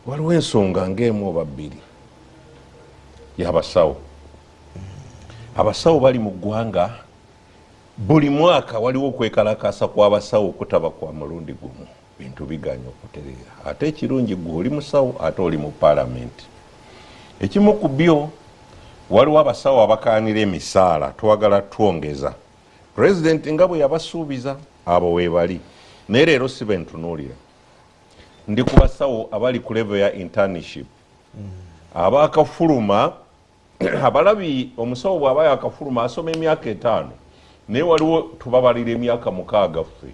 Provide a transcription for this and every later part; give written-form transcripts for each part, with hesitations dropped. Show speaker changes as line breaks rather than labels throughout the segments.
Waliwo ensonga ng'emu oba bbiri y'abasawo. Abasawo bali mu ggwanga, buli mwaka waliwo okwekalakasa kw'abasawo okutaba kwa mulundi gumu, bintu biganya okutereera. Ate ekirungi, gwe oli musawo ate oli mu paalamenti. Ekimu ku byo, waliwo abasawo abakaanira emisaala, twagala twongeza, pulezidenti nga bwe yabasuubiza. Abo weebali, naye leero si bentunuulira. Ndi ku basawo abali ku level ya internship, abakafuluma. Abalabi, omusawo bw'aba yakafuluma asoma emyaka 5, naye waliwo tubabalira emyaka 6 ffe,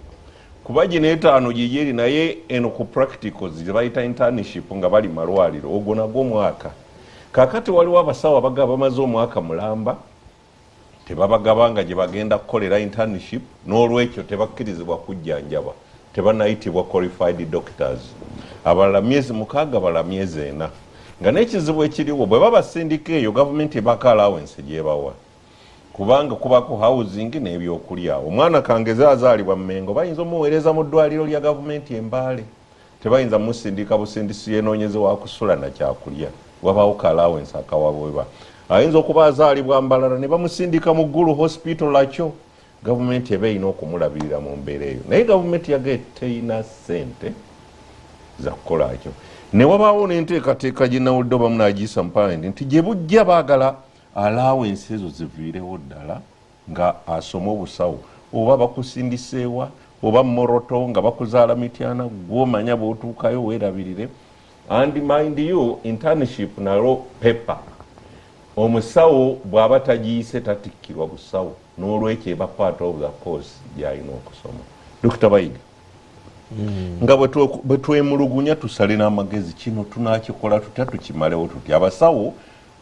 kuba gino 5 gigeri, naye eno ku practicals gye bayita internship nga bali malwaliro, ogwo nagwo mwaka. Kakati waliwo abasawo abagaba bamaze omwaka mulamba, tebabagabanga gye bagenda kukolera internship, n'olwekyo tebakkirizibwa kujjanjaba, tebanayitibwa qualified doctors. Abalala myezi 6, abalala myezi 4. Nga n'ekizibu ekiriwo, bwe babasindika eyo, gavumenti ebako allowance gyebawa, kubanga kubako housing n'ebyokulya. Omwana kangeze azaalibwa Mmengo, bayinza omuweereza mu ddwaliro lya gavumenti Embaale, tebayinza musindika busindisi yenoonyeze wakusula nakyakulya. Wabaawo ka allowance akawabweba. Ayinza okuba azaalibwa Mbalala, ne bamusindika mu Gulu Hospital lakyo, gavumenti eba erina okumulabirira mu mbeera eyo, naye gavumenti yaga teyina ssente zakukolakyo. Ne wabaawo n'enteekateeka gye nawulidde obamu n'agiyisa mu palamenti nti gye bujja baagala allowance ezo ziviirewo ddala, nga asoma obusawo oba bakusindiseewa oba Moroto, nga bakuzaala Mityana, gwomanya bw'otuukayo weerabirire. And mind you, internship nalo paper, omusawo bw'aba tagiyise tatikkirwa busawo, n'olwekyo eba part of the course gy'alina okusoma. Dr Bayiga, nga bwe twemulugunya, tusale n'amagezi, kino tunakikola tutya, tukimalewo tutya? Abasawo,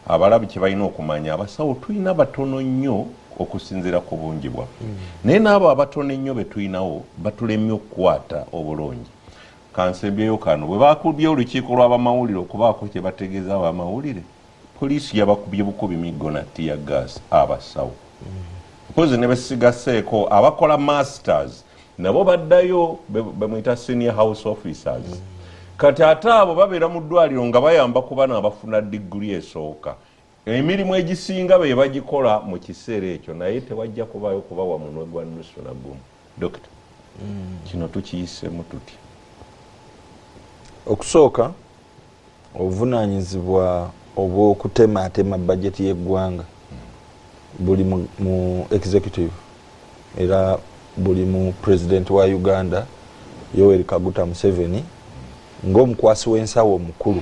abalabi kye balina okumanya, abasawo tulina batono nnyo okusinziira ku bungi bwaffe, naye n'abo abatono ennyo be tulinawo batulemye okukwata obulungi. Kansembyeyo kano: bwe bakubye olukiiko lw'abamawulire okubaako kye bategeeza abamawulire, poliisi yabakubye bukubi miggo na tear gas abasawo. Mpozi ne besigaseeko abakola masters, nabo baddayo, bemuyita senior house officers. Kati ate abo babeera mu ddwaliro nga bayamba ku bano abafuna diguli esooka. Emirimu egisinga be bagikola mu kiseera ekyo, naye tewajja kubaayo kubawa munwe gwa nusu na gumu. Dokita, kino tukiyisemu tutya?
Okusooka, obuvunanyizibwa obw'okutematema bajeti y'eggwanga buli mu executive, era buli mu president wa Uganda, Yoweri Kaguta Museveni, ng'omukwasi w'ensawo omukulu,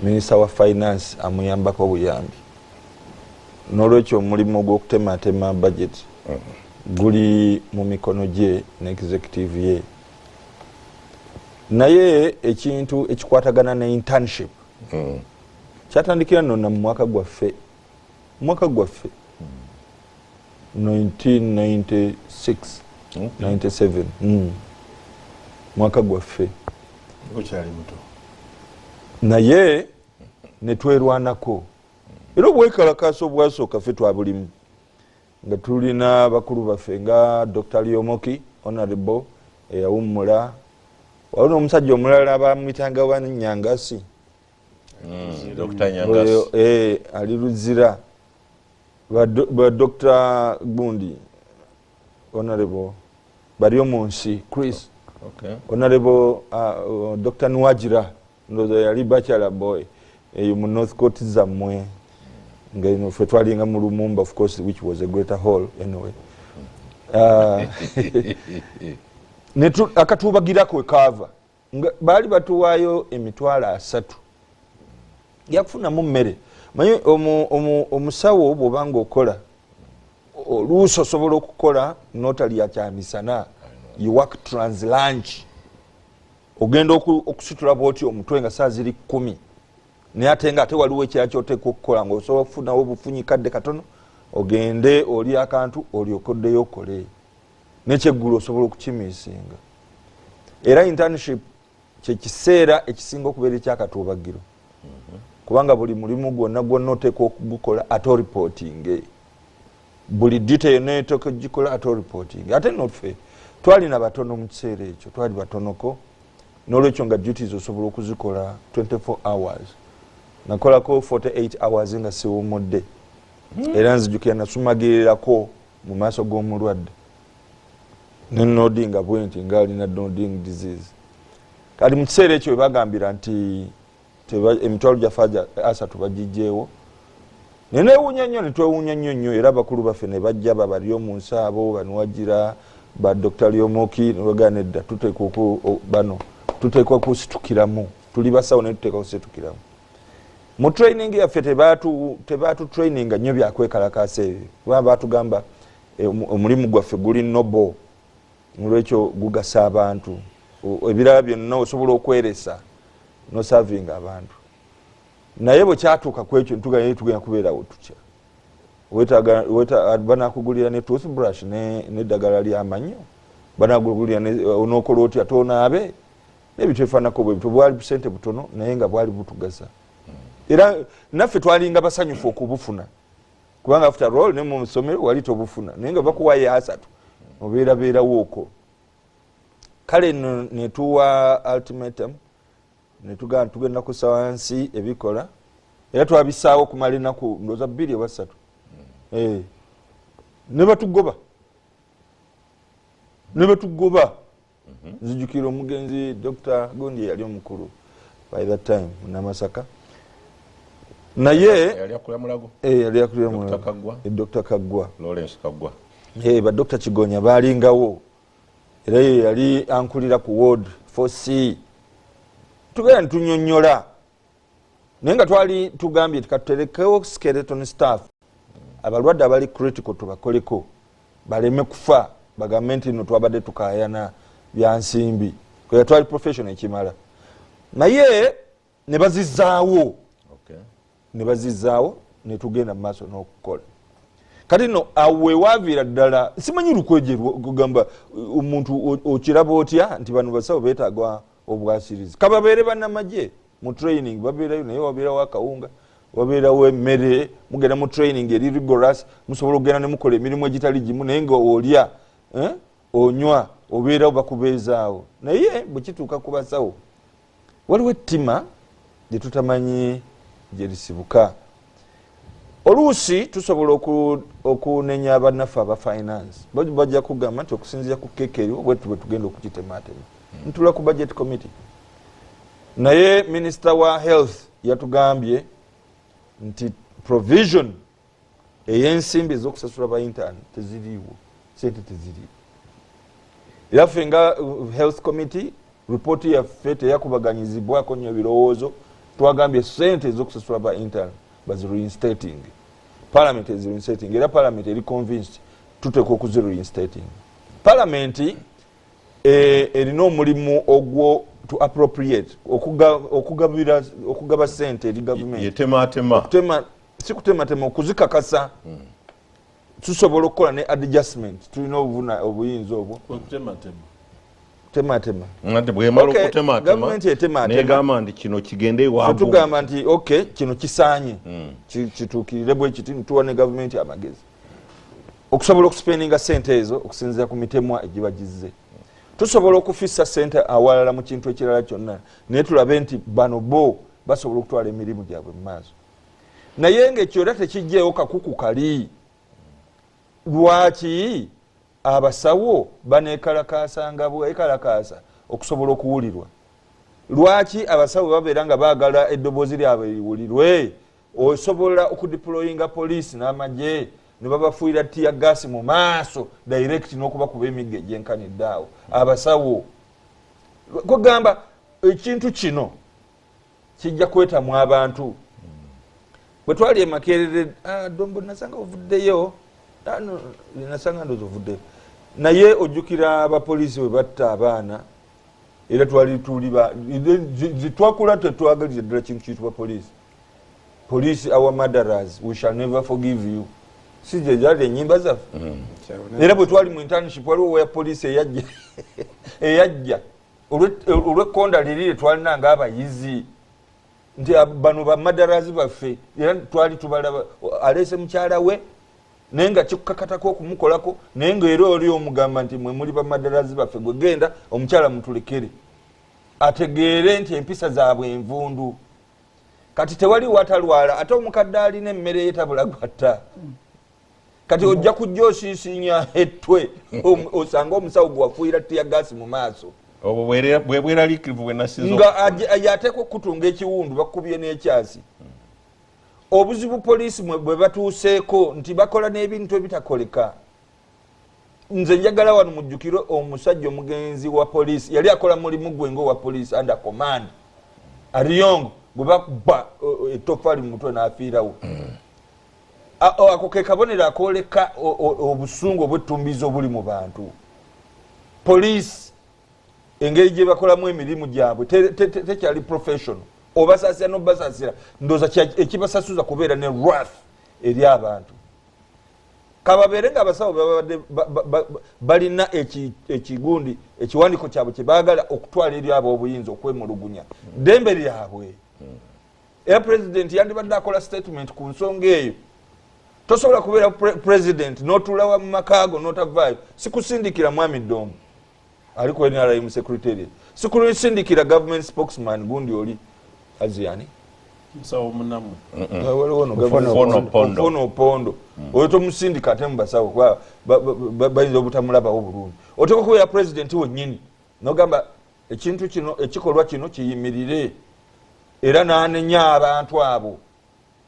minisita wa finance amuyambako obuyambi. N'olwekyo omulimu gw'okutematema budget guli mu mikono gye ne executive ye. Naye ekintu ekikwatagana ne internship kyatandikira nonna mu mwaka gwaffe, mwaka gwaffe 1996, 97, mwaka gwaffe.
Okyali muto.
Naye netwerwanako, era obwekalakaasa obwasooka ffe twabulimu nga tulina bakulu baffe nga Dr Lyomoki, honorable eyawummula. Waliwo n'omusajja omulala bamwitanga Wanyangasi.
Dr Nyangasi.
Oyo, ali Luzira. Ba Dr gundi, honorable bali omunsi Chris, honorable Dr Nwajira, ndowooza yali bachelor boy eyo mu North Court zammwe, nga ino ffe twalinga mu Lumumba, of course, which was a greater hall anyway. Akatuubagirako wekaava nga baali batuwaayo 300,000 yakufunamu mmere. Manyi omusawo bw'oba nga okola, oluusi osobola okukola notalya kyamisana. You work translunch, ogenda okusitula bwoti omutwe nga saa ziri 10, naye ate nga ate waliwo ekirala kyoteeka okukola, ngaosobola okufunawo obufunyi kadde katono, ogende oli akantu olyoke oddeyo okole nekyeggulo, osobola okukimisinga. Era internship kyekiseera ekisinga okubeera ekyakatuubagiro, kubanga buli mulimu gwonna gwonna oteeka okugukola, ate oripootinge buli detail yonna eteeka ogikola, ate oripootinge. Ate noffe twalina batono mu kiseera ekyo, twali batonoko. Nolwekyo nga duties osobola okuzikola 24 hours. Nakolako 48 hours nga siwumudde. Era nzijukira nasumagirirako mu maaso g'omulwadde nenodinga bwenti nga alina nodding disease. Kati mu kiseera ekyo webagambira nti emitwalo gyaffe 30 bagigyewo, nenewuunya nnyo, netwewuunya nnyo nnyo. Era abakulu baffe ne bajja babali omu nsaabo banuwagira ba Dr Lyomoki nebagaa nedda, tuteekwa bano tuteekwa kusitukiramu, tuli basawo naye tuteekwa kusitukiramu. Mu training yaffe tebatu traininga nnyo byakwekalakasa ebyo, kuba batugamba omulimu gwaffe guli noble, nolwekyo gugasa abantu. Ebirala byonna osobola okweresa nosavinga abantu. Naye bwe kyatuuka ku ekyo ntugenda tugenda kubeerawo tutya? Banakugulira ne toothbrush n'eddagala lyamannyo, banakugulira onokola otya tonaabe n'ebintu ebifaananako bwe bityo. Bwali busente butono naye nga bwali butugasa, era naffe twalinga basanyufu okubufuna, kubanga after all ne mu ssomero wali tobufuna, naye nga bakuwayo 30 obeerabeerawo okwo. Kale nno netuwa ultimatum, netugamba tugenda kussa wansi ebikola, era twabisaawo okumala ennaku ndowooza 2 oba 3. Ne batugoba, ne batugoba. Nzijukira omugenzi Dr Gundi yali omukulu by that time Namasaka, naye
yali akulira Mulago.
Yali akulira
Dr.
Mulago.
Kaggwa.
Dr Kaggwa.
Lawrence Kaggwa.
Ba Dr Kigonya balingawo, era ye yali ankulira ku ward 4C. Tugenda netunyonyola, naye nga twali tugambye ti katuterekewo skeleton staff, abalwadde abali critical tubakoleko baleme kufa bagambe nti no twabadde tukayana byansimbi, kwera twali professional ekimala. Naye ne bazizaawo. Ne bazizaawo, netugenda mu maaso n'okukola. Kati nno awo wewaviira ddala simanyi lukweje kugamba omuntu okiraba otya nti bano basawo beetaaga obwasirizi, kababeere bannamagye mu training babeerayo, naye wabeerawo akawunga, wabeerawo emmere, mugenda mu training eri rigorous, musobola okugenda nemukola emirimu egitali gimu, naye nga olya, onywa, obeerawo, bakubeezaawo. Naye bwe kituuka ku basawo waliwo ettima gye tutamanyi gye lisibuka. Oluusi tusobola okunenya bannaffe aba finance, bajja kugamba nti okusinziira ku keeka eriwo bwetu bwe tugenda okugitematema. Ntula ku budget committee, naye minisita wa health yatugambye nti provision ey'ensimbi ez'okusasula ba intern teziriiwo, sente teziriiwo. Era ffe nga health committee ripooti yaffe teyakubaganyizibwako nnyo birowoozo. Twagambye sente ez'okusasula ba intern bazireinstating, parliament ezireinstating, era parliament eri convinced tuteekwa okuzireinstating. Parliament erina omulimu ogwo to appropriate, okugaba sente eri gavumenti.
Yetematema.
Kutema, si kutematema, okuzikakasa. Tusobola okukola ne adjustment, tulina obuyinza obwo.
Kwekutematema.
Tematema.
Nti bwemala
Okay,
okutematema
gavumenti etematema.
negamba nti kino kigende ewaabwe.
Tugamba nti ok, kino kisaanye kituukirire bwe kiti, ntuwa ne gavumenti amagezi okusobola okuspendinga sente ezo okusinziira ku mitemwa egiba gizze. Tusobola okufissa sente awalala mu kintu ekirala kyonna, naye tulabe nti bano bo basobola okutwala emirimu gyabwe mu maaso. Naye ngaekyo era tekijjeewo kakuku kali lwaki abasawo banekalakasanga bwekalakasa okusobola okuwulirwa, lwaki abasawo babeera nga baagala eddoboozi lyabwe liwulirwe. Osobola okudeployinga poliisi n'amagye ne babafuuyira tear gas mu maaso direct n'okubakuba emiggo egyenkanidde awo abasawo. Kugamba ekintu kino kijja kwetamu abantu. Bwe twali emakerere, Dombo, nasanga ovuddeyo. No, nasanga ndoza ovuddeyo, naye ojjukira abapoliisi bwe batta abaana, era twali tuli twakula tetwagaliza ddala kintu kiyitibwa poliisi. "Police, our murderers, we shall never forgive you," si gye gyali enyimba zaffe? Era bwe twali mu internship waliwo weya poliisi eyajja olw'ekkonda liri lye twalina ng'abayizi nti bano bamadarazi baffe, era twali tubalaba aleese mukyala we, naye nga kikukakatako okumukolako, naye nga era oli omugamba nti mwe muli bamadarazi baffe, gwe genda omukyala mutulekere. Ategeere nti empisa zaabwe envundu. Kati tewali watalwala, ate omukadde alina emmere ye tabula gwatta. Kati ojja kujja osiisinya ettwe, osange omusawo gwe wafuuyira tear gas mu maaso.
Obwo bwe bweraliikirivu bwe nasinza
nga
okufuna.
Yateekwa okukutunga ekiwundu, bakubye n'ekyasi. Obuzibu poliisi bwe batuuseeko nti bakola n'ebintu ebitakoleka. Nze njagala wano mujjukire omusajja omugenzi wa poliisi, yali akola mulimu gwe ngaowa poliisi under command, Ariong, bwe bakuba ettofaali mu mutwe n'afiirawo. Ako ke kabonero akooleka obusungu obwettumbiizi obuli mu bantu. Poliisi engeri gye bakolamu emirimu gyabwe tekyali professional. Obasaasira nobasaasira, ndooza ekibasasuza kubeera ne wrath eri abantu. Kababeere nga abasawo babadde balina ekigundi, ekiwandiiko kyabwe kyebaagala okutwala eri ab'obuyinza okwemulugunya, ddembe lyabwe. Era pulezidenti yandibadde akola statement ku nsonga eyo. Tosobola kubeera president n'otuula mu makaago n'otavaayo. Sikusindikira mwami Ddomu ali ku NRM secretariat, sikusindikira government spokesman gundi oli aziani.
Musawo munammwe.
Waliwo no
Ofono Opondo.
Ofono Opondo oyo tomusindika ate mubasawo, kuba bayinza obutamulabawo bulungi. Oteeka okubeera pulezidenti wennyini nogamba ekintu kino, ekikolwa kino kiyimirire, era n'anenya abantu abo,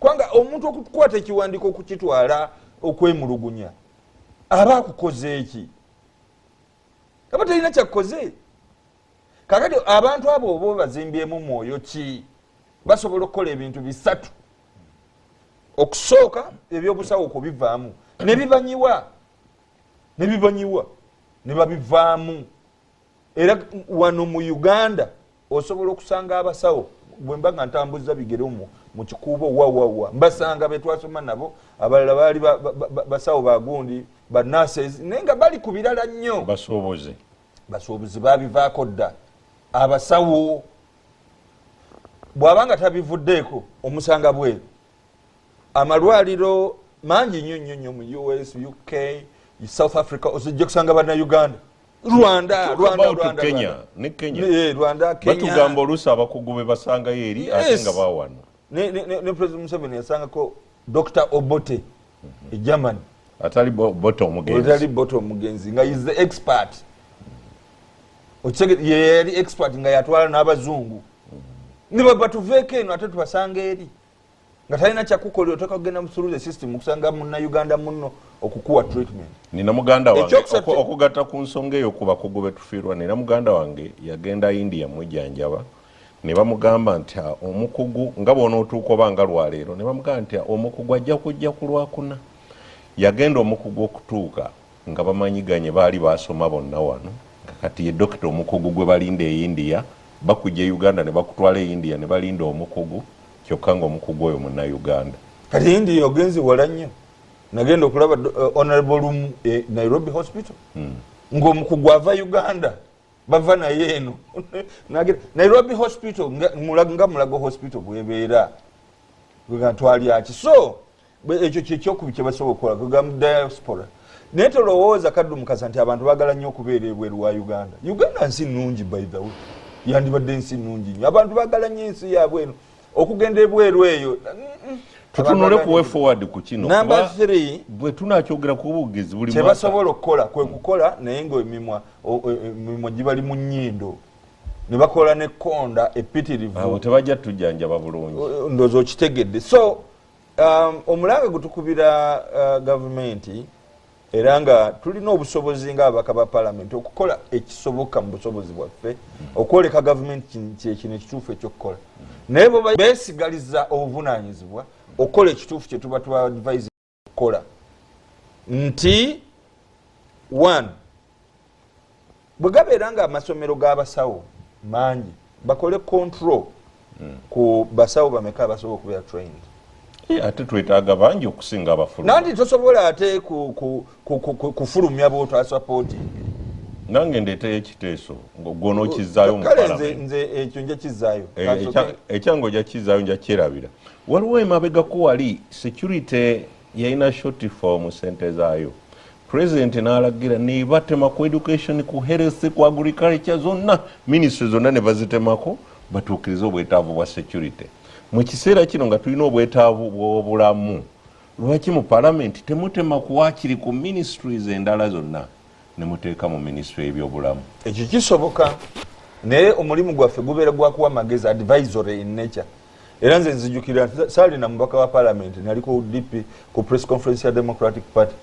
kubanga omuntu okukwata ekiwandiiko okukitwala okwemulugunya aba akukoze eki? Aba talina kyakukoze. Kakati abantu abo oba bazimbyemu mwoyo ki? Basobola okukola ebintu bisatu. Okusooka, ebyobusawo okubivaamu nebibanyiwa ne babivaamu. Era wano mu Uganda osobola okusanga abasawo, bwemba nga ntambuza bigere omwo mu Kikuubo, wawawa mbasanga betwasoma nabo, abalala baali basawo bagundi, ba nurses, naye nga bali ku birala nnyo.
Basuubuzi.
Basuubuzi babivaako dda. Abasawo bw'abanga tabivuddeeko, omusanga bweru. Amalwaliro mangi nnyo nnyo nnyo mu US, UK, South Africa, ojja kusanga Bannayuganda, Rwanda.
Talk
Rwanda,
about
Rwanda,
Kenya.
Rwanda.
Ne Kenya.
Rwanda, Kenya.
Batugamba oluusi abakugu be basangayo eri ate nga bawano.
Ne President Museveni yasangako Dr Obote e Germany.
Atali Bote omugenzi.
Otali Bote omugenzi, nga is the expert. Ye yali expert nga yatwala n'abazungu ne baba tuveeko eno ate tubasanga eri nga talina kyakukolera. Oteeka kugenda through the system okusanga Munnauganda munno okukuwa treatment.
Nina muganda wange okugatta ku nsonga eyo ku bakugu betufiirwa, nina muganda wange yagenda India mujjanjaba, ne bamugamba nti, "Ah, omukugu nga bw'onootuuka oba nga lwaleero," ne bamugamba nti, "Ah, omukugu ajja kujja ku Lwakuna." Yagenda, omukugu okutuuka nga bamanyiganye, baali basoma bonna wano, nga kati ye dokita omukugu gwe balinda e India. Bakujja e Uganda ne bakutwala e India ne balinda omukugu, kyokka nga omukugu oyo Munnauganda.
Kati India ogenzi wala nnyo. Nagenda okulaba Honorable Lumu e Nairobi Hospital, ng'omukugu ava Uganda, bava naye eno. Nairobi Hospital nga Mulago Hospital bwebeera twali. So ekyo kyekyokubi kyebasobola okukola kugamba diaspora. Naye tolowooza, Kaddu Mukasa, nti abantu bagala nnyo okubeera ebweru wa Uganda. Uganda nsi nnungi, by the way, yandibadde nsi nnungi nnyo. Abantu bagala nnyo ensi yaabwe eno, okugenda ebweru eyo
Tutunule ku way forward ku kino.
Number
kuba
three,
bwe tunakyogera ku bugezi buli mwaka.
Kyebasobola okukola kwe kukola, naye nga emimwa gibali mu nnyindo, ne bakola nekonda epitirivu.
Abo tebajja tujjanjaba bulungi.
Ndowooza okitegedde. So omulanga gwe tukubira gavumenti, era nga tulina obusobozi ng'ababaka ba palamenti okukola ekisoboka mu busobozi bwaffe okwoleka gavumenti kyekino ekituufu ekyokukola, naye bo beesigaliza obuvunanyizibwa okukola ekituufu kyetuba tuba advise okukola, nti one, bwe gabeera nga amasomero g'abasawo mangi, bakole control ku basawo bameka abasobola okubeera trained.
Ate twetaaga bangi okusinga abafuluma.
Nanti tosobola ate kufulumya bwotwasupporting.
Nange ndeeteyo ekiteeso gw'onookizaayo mu
Kale nze
parliament.
Nze ekyo nja kizaayo.
Ekyange ojja kizaayo, nja kyerabira. Waliwo emabegako wali security yalina shortfall mu sente zaayo. President n'alagira ne batema ku education, ku health, ku agriculture, zonna ministry zonna ne bazitemako batuukirize obwetaavu bwa security. Mu kiseera kino nga tulina obwetaavu bw'obulamu, lwaki mu parliament temutema kuwaakiri ku ministries endala zonna ne muteeka mu ministry y'ebyobulamu?
Ekyo kisoboka, naye omulimu gwaffe gubeera gwakuwa magezi, advisory in nature. Era nze nzijukira saalina mubaka wa parliament, nali ku DP, ku press conference ya Democratic Party,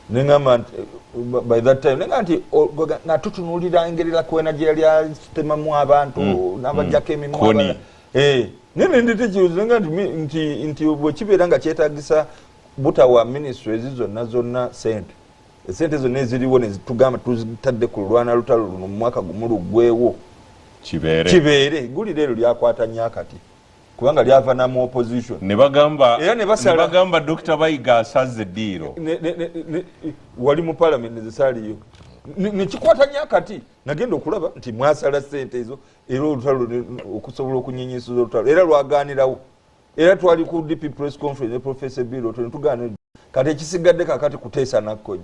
neŋamba nti by that time neŋamba nti nga tutunuulira engeri Lakwena gye yali atemamu abantu n'abajjako emimwa.
Kony.
Naye nendeta ekibuzo nenga nti bwe kibeera nga kyetagisa butawa ministries zonna zonna sente, esente zonna eziriwo nezitugamba tuzitadde ku lulwana lutalo luno mu mwaka gumu luggwewo.
Kibeere.
Kibeere eggulire eryo lyakwata nnyo akati kubanga lyava na mu opposition.
Ne bagamba
Era ne basala.
Ne bagamba Dr Bayiga asaze eddiiro.
Wali mu parliament nezisaaliyo nekikwata nnyo akati. Nagenda okulaba nti mwasala sente ezo era olutalo okusobola okunyinyisiza olutalo era lwaganirawo. Era twali ku DP press conference ne Professor Bill netugaana. Kati ekisigadde kakati kuteesa nakkonyi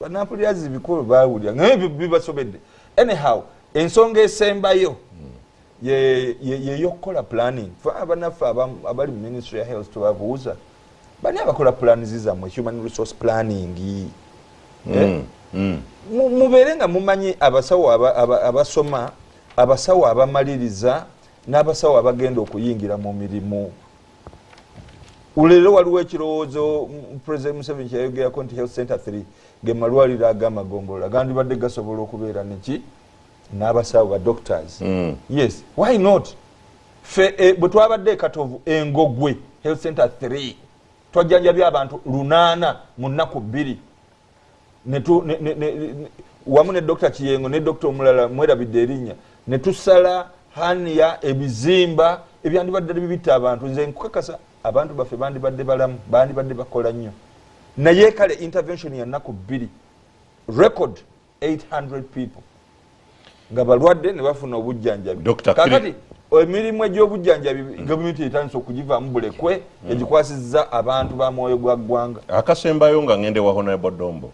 banampulira zibikulu bawulira naye bibasobedde. Anyhow, ensonga esembayo yeyokukola planning. Fe abanaffe abali mu ministry ya health tubabuuza, bani abakola plans zammwe, human resource planning? Eh? Mubeere nga mumanyi abasawo abasoma, abasawo abamaliriza n'abasawo abagenda okuyingira mu mirimu. Leero waliwo ekirowoozo President Museveni kyeyayogerako nti health center 3 ge malwaliro ag'amagombolola gandibadde gasobola okubeera neki n'abasawo ba doctors. Yes, why not? Fe bwe twabadde ekatovu Engogwe health center 3 twajjanjabye abantu 800 mu nnaku 2. Wamu ne Dr Kiyengo ne Dr omulala mwerabidde erinnya, ne tusala hernia, ebizimba ebyandibadde bibitta abantu. Nze nkukakasa abantu baffe bandibadde balamu, bandibadde bakola nnyo. Naye kale intervention ya nnaku 2, record 800 people nga balwadde ne bafuna obujjanjabi.
Dr.
Kakati emirimu egy'obujjanjabi gavumenti etandise okugivaamu bulekwe, egikwasizza abantu ba mwoyo gwa ggwanga.
Akasembayo nga ngende wa Honorable Dombo.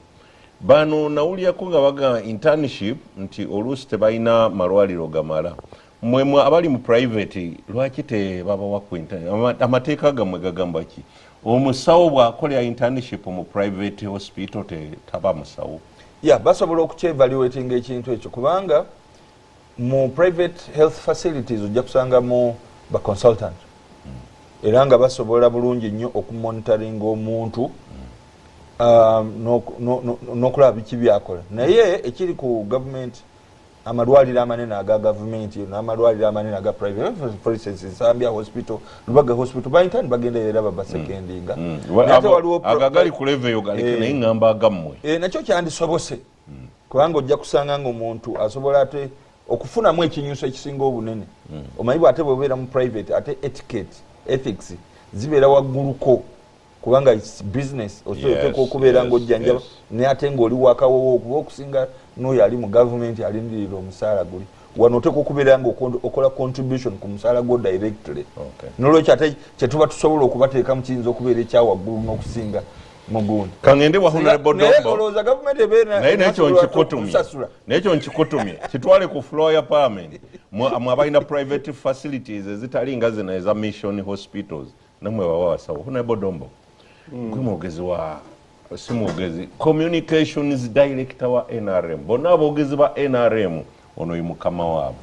Bano nawulyako nga baga internship nti oluusi tebalina malwaliro gamala. Mmwe abali mu private lwaki tebabawa ku amateeka gammwe gagamba ki? Omusawo bw'akolera internship mu private hospital taba musawo?
Ya, basobola okukyevaluatinga ekintu ekyo kubanga mu private health facilities ojja kusangamu ba consultant era nga basobola bulungi nnyo okumonitoringa omuntu n'okulaba biki byakola. Naye ekiri ku government, amalwaliro amanene aga gavumenti n'amalwaliro amanene aga private, for instance Nsambya Hospital, Lubaga Hospital, ba intern bagenda era babasecondinga. Naye ate waliwo
Agagali ku level eyo galeke, naye ŋŋamba agammwe.
Nakyo kyandisobose kubanga ojja kusanga nga omuntu asobola ate okufunamu ekinyuso ekisinga obunene. Omanyi bwate bwebeera mu private ate etiquette, ethics zibeera wagguluko kubanga its business. Osobola okubeera ngaojjanjaba naye ate ngaoli wakawowo okuba okusinga n'oyo ali mu gavumenti alindirira omusaala guli wano. Oteeka okubeera nga okola contribution ku musaala gwo directly. Nolwekyo ate kyetuba tusobola okubateekamu kiyinza okubeera ekyawaggulu n'okusinga mugundi.
Kangende wa Honorable
Naye
Dombo.
olowooza gavumenti ebeera
Naye nekyo
enasobola
nkikutumye.
okusasula?
Nekyo nkikutumye, kitwale ku floor ya parliament. Mwe abalina private facilities ezitali nga zino eza mission hospitals, namwe baba basawo. Honorable Dombo, gwe mwogezi wa, si mwogezi, communications director wa NRM. Bonna aboogezi ba NRM ono ye mukama waabwe.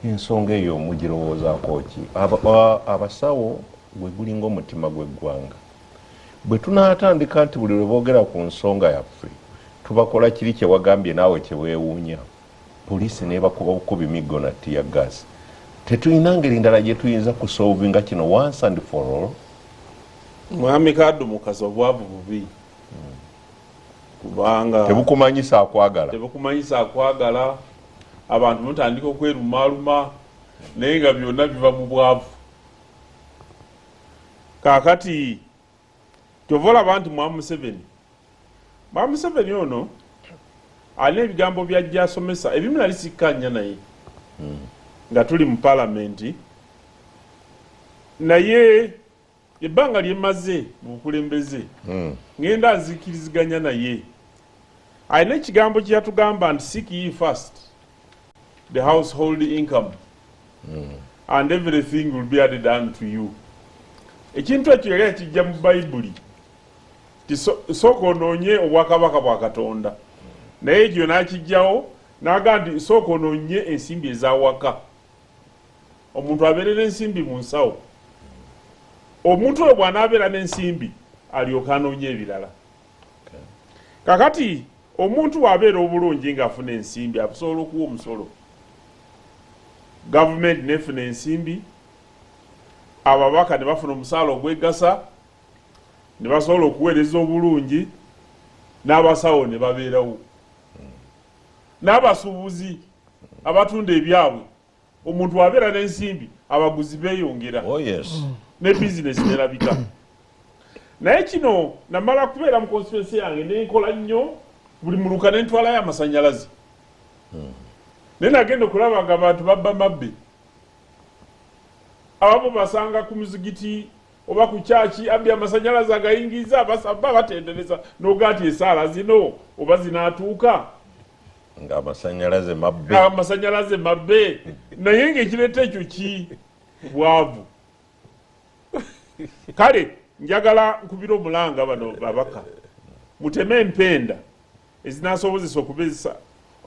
Ensonga eyo mugirowoozaako ki? Abasawo gwe gulinga omutima gw'eggwanga. Bwe tunaatandika nti buli lwe boogera ku nsonga yaffe tubakola kiri kye wagambye naawe kye weewuunya, poliisi neebakuba bukubi miggo na tear gas, tetulina ngeri ndala gye tuyinza kusolvinga kino once and for all?
Mwami Kadumukazi, obwavu bubi kubanga
tebukumanyisa akwagala.
Tebukumanyisa akwagala. Abantu mutandika okwerumaaluma naye nga byonna biva mu bwavu. Kaakati kyova olaba nti mwami Museveni ono alina ebigambo byajja asomesa ebimu nali sikkanya naye nga tuli mu palamenti, naye Ebbanga lye mmaze mu bukulembeze, ngenda nzikiriziganya naye. Alina ekigambo kye yatugamba nti seek ye first the household income and everything will be added unto you. Ekintu ekyo yali akijja mu Bayibuli, ti sooka onoonye obwakabaka bwa Katonda, naye ekyo n'akijjawo n'agamba nti sooka onoonye ensimbi ez'awaka, omuntu abeere n'ensimbi mu nsawo. Omuntu oyo bw'anaabeera n'ensimbi alyoka anoonye ebirala. Kakati omuntu bw'abeera obulungi ng'afuna ensimbi asobola okuwa omusolo, gavumenti nefuna ensimbi, ababaka ne bafuna omusaala ogwegasa ne basobola okuweereza obulungi, n'abasawo ne babeerawo, n'abasuubuzi abatunda ebyabwe. Omuntu bw'abeera n'ensimbi abaguzi beeyongera.
Oh yes.
Ne bizinesi nerabika. Naye kino namala kubeera mu constituency yange nenkola nnyo buli muluka nentwalayo amasanyalaze, naye nagenda okulaba nga abantu babba mabbe. Abamu basanga ku muzigiti oba ku kyaki abbi amasanyalaze agayingiza, abasaba batendereza noga nti esaala zino oba zinaatuuka
nga amasanyalaze mabbe.
Amasanyalaze mabbe, naye ngaekireeta ekyo ki bwavu. Kale njagala nkubira omulanga bano babaka, muteme empenda ezinasobozesa okubezesa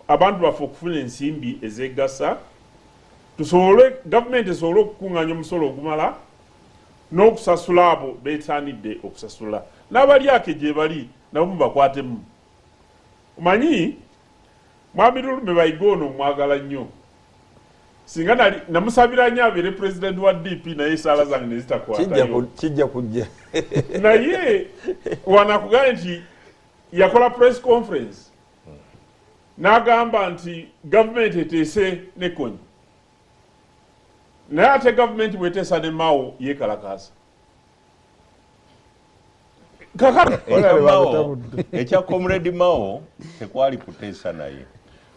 abantu baffe okufuna ensimbi ezegasa, tusobole gavumenti esobole okukuŋŋaanya omusolo ogumala n'okusasula abo beetaanidde okusasula, n'abalyake gye bali nabo mubakwatemu. Omanyi mwami Lulume Bayiga ono mwagala nnyo, singa namusabira nnyo abeere pulezidenti wa DP, naye esaala zange ne zitakwatayo.
Kijja kujja.
Naye wanakugambye nti yakola press conference n'agamba nti gavumenti eteese ne Kony, naye ate gavumenti bweteesa ne Mao yeekalakaasa.
Ekya Comrade Mao tekwali kuteesa naye.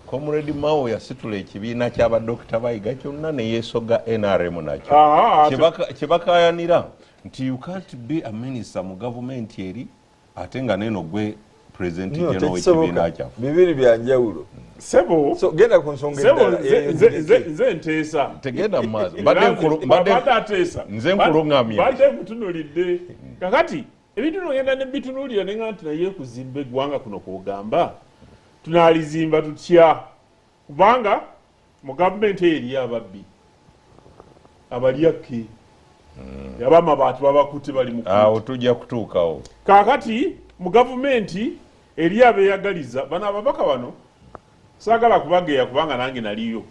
Comrade Mao yasitula ekibiina ky'abadokita Bayiga kyonna ne yeesoga NRM nakyo. Kyebakayanira nti you can't be a minister mu gavumenti eri ate nga neno gwe president general w'ekibiina kyaffe.
Bibiri bya njawulo.
Sebo,
so genda ku nsonga endala.
Nze nteesa.
Tegenda mu maaso.
Mbadde ateesa.
Nze nkuluŋŋamya.
Mbadde nkutunuulidde. Kakati ebintu ngenda ne bitunuulira ne nga nti naye kuzimba eggwanga kuno kw'ogamba tunaalizimba tutya, kubanga mu gavumenti eyo eriyo ababbi abalyake ab'amabaati babakutte bali mu
awo tujja kutuukawo.
Kaakati mu gavumenti eriyo abeeyagaliza bano ababaka bano saagala kubageya kubanga nange naliyo,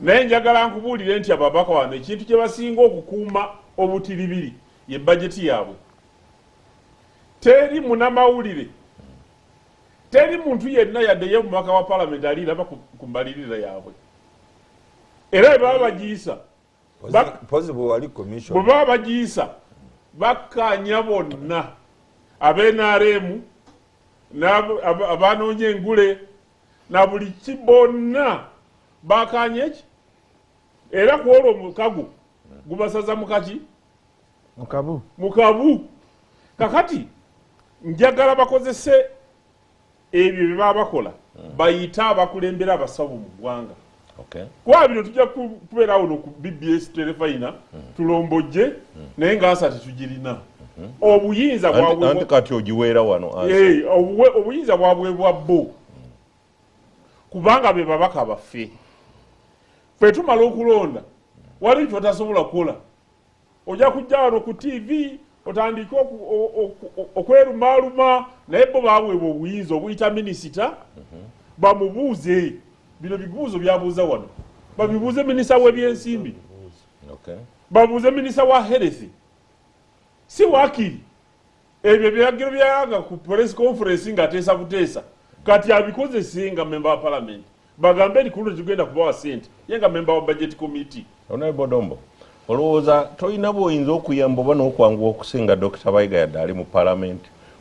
naye njagala nkubuulire nti ababaka bano ekintu kye basinga okukuuma obutiribiri ye bajeti yaabwe. Teri munnamawulire, teri muntu yenna yadde ye mubaka wa palamenti aliraba ku mbalirira yaabwe, era bwe baba bagiyisa bwe baba bagiyisa bakkaanya bonna ab'NRM abanoonya engule na buli ki bonna bakkaanya eki, era ku olwo omukago gubasaza mukaki mukabu. Kakati njagala bakozese ebyo bye baba bakola bayite abakulembera abasawo mu ggwanga. Kuba bino tujja kubeerawo no ku BBS terefayina tulombojje, naye ng'asa tetugirina. Obuyinza
bwabwe kati ogiweera wano.
Obuyinza bwabwe bwa bo, kubanga be babaka baffe. Ffe tumala okulonda waliwo ky'otasobola kukola, ojja kujja wano ku TV otandike okwerumaaluma, naye bo baweebwa obuyinza obuyita minisita bamubuuze bino bibuuzo byabuuza wano, babibuuze minisita w'ebyensimbi, babuuze minisita wa health, si waakiri ebyo ebiragiro byayanga ku press conference ng'ateesa buteesa kati abikozese nga memba wa parliament, bagambe nti kuno tugenda kubawa ssente ye nga memba wa budget committee.
Honorable Dombo, olowooza tolina bw'oyinza okuyamba oba n'okwanguwa okusinga Dr. Bayiga yadde ali mu parliament?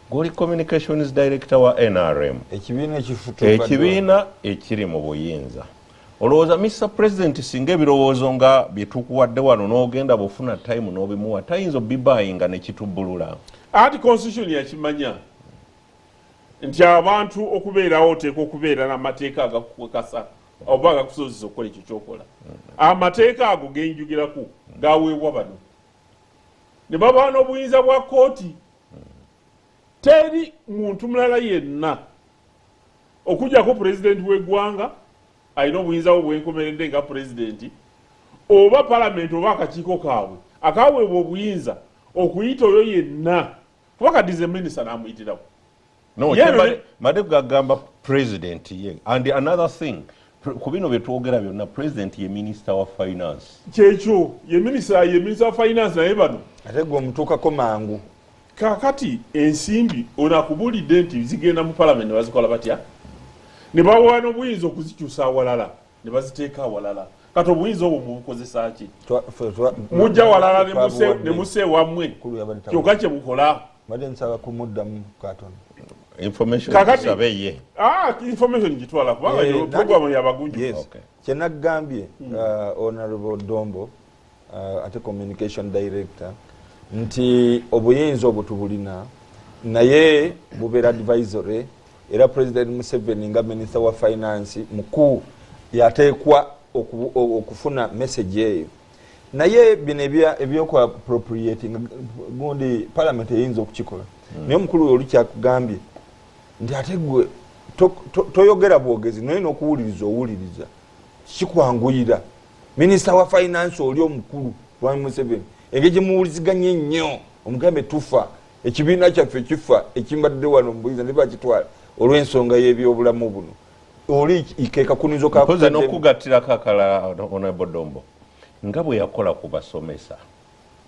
Goli communications director wa NRM,
ekibiina ekifutuka
ekibiina ekiri mu buyinza. Olowooza Mr President singa ebirowoozo nga byetukuwadde wano n'ogenda bwofuna time n'obimuwa, tayinza obibayinga nekitubbulula?
Anti constitution yakimanya nti abantu okubeerawo oteeka okubeera n'amateeka agakukakasa oba agakusobozesa okukola ekyo kyokola. Amateeka ago genjugirako gaweebwa bano ne baba n'obuyinza bwa kooti. Teri muntu mulala yenna okujjako pulezidenti w'eggwanga alina obuyinza bwe bwenkomeredde nga pulezidenti, oba palamenti oba akakiiko kaabwe akaweebwa obuyinza okuyita oyo yenna, kuba kati ze minisita n'amuyitirawo.
No, mbadde gagamba president ye. And another thing, ku bino bye twogera byonna, president ye minister wa finance.
Kyekyo, ye minisita wa finance, naye bano
ate gwe omutuukako mangu.
Kaakati ensimbi ono akubuulidde nti zigenda mu palamenti ne bazikola batya, ne bawa n'obuyinza okuzikyusa awalala ne baziteeka awalala. Kati obuyinza obwo mubukozesa ki? Mujja walala ne musa ewammwe, kyokka kye bukola.
Mbadde nsaba kumuddamu katono.
Information
Kakati-
ye.
Information gitwala kubanga program yabagunjufu.
Yes. Kyenagambye Honorable Dombo, ate communication director, nti obuyinza obwo tubulina, naye bubeera advisory, era President Museveni nga minister wa finance mukulu yateekwa okufuna message eyo. Naye bino ebyokuappropriating gundi, parliament eyinza okukikola, naye omukulu oli kyakugambye nti ate gwe toyogera bwogezi, naye n'okuwuliriza owuliriza kikwanguyira. Minisita wa finance oli omukulu Mwami Museveni, engeri gyemuwuliziganye ennyo, omugambe tufa, ekibiina kyaffe kifa, ekimbadde wano mubuyinza ne bakitwala olw'ensonga y'ebyobulamu buno, oli ke kakunizo.
Mpozi n'okugattirako akalala, Honorable Dombo, nga bwe yakola ku basomesa,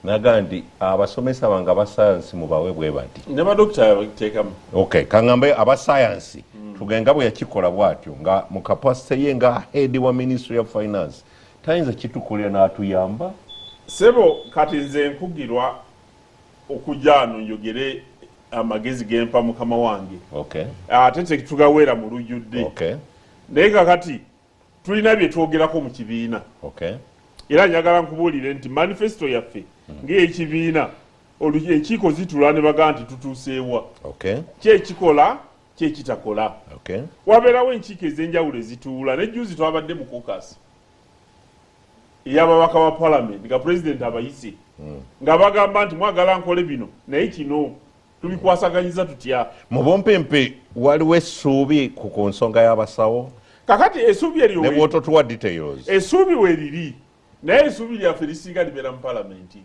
naga nti abasomesa bange abasayansi mubawe bwe bati.
Ne badokita bateekamu.
Okay, kaŋŋambe abasayansi tugenga bwe yakikola bw'atyo nga mu capacity ye nga head wa Ministry of Finance, tayinza kitukolera n'atuyamba?
Sebo, kati nze nkugirwa okujja ano njogere amagezi gempa mukama wange, ate tetugaweera mu lujjudde. Naye kakati tulina bye twogerako mu kibiina. Era njagala nkubuulire nti manifesto yaffe ng'ekibiina, enkiiko zitula ne bagaa nti tutuuseewa, kyekikola kyekitakola. Wabeerawo enkiiko ez'enjawulo ezituula. Nejjuzi twabadde mu caucus ey'ababaka ba palamenti nga pulezidenti abayise, nga bagamba nti mwagala nkole bino, naye kino tubikwasaganyiza tutya?
Mu bumpimpi, waliwo essuubi ku nsonga y'abasawo?
Kakati essuubi eryo
Ne bw'ototuwa details.
Essuubi weriri, naye essuubi lyaffe lisinga libeera mu palamenti,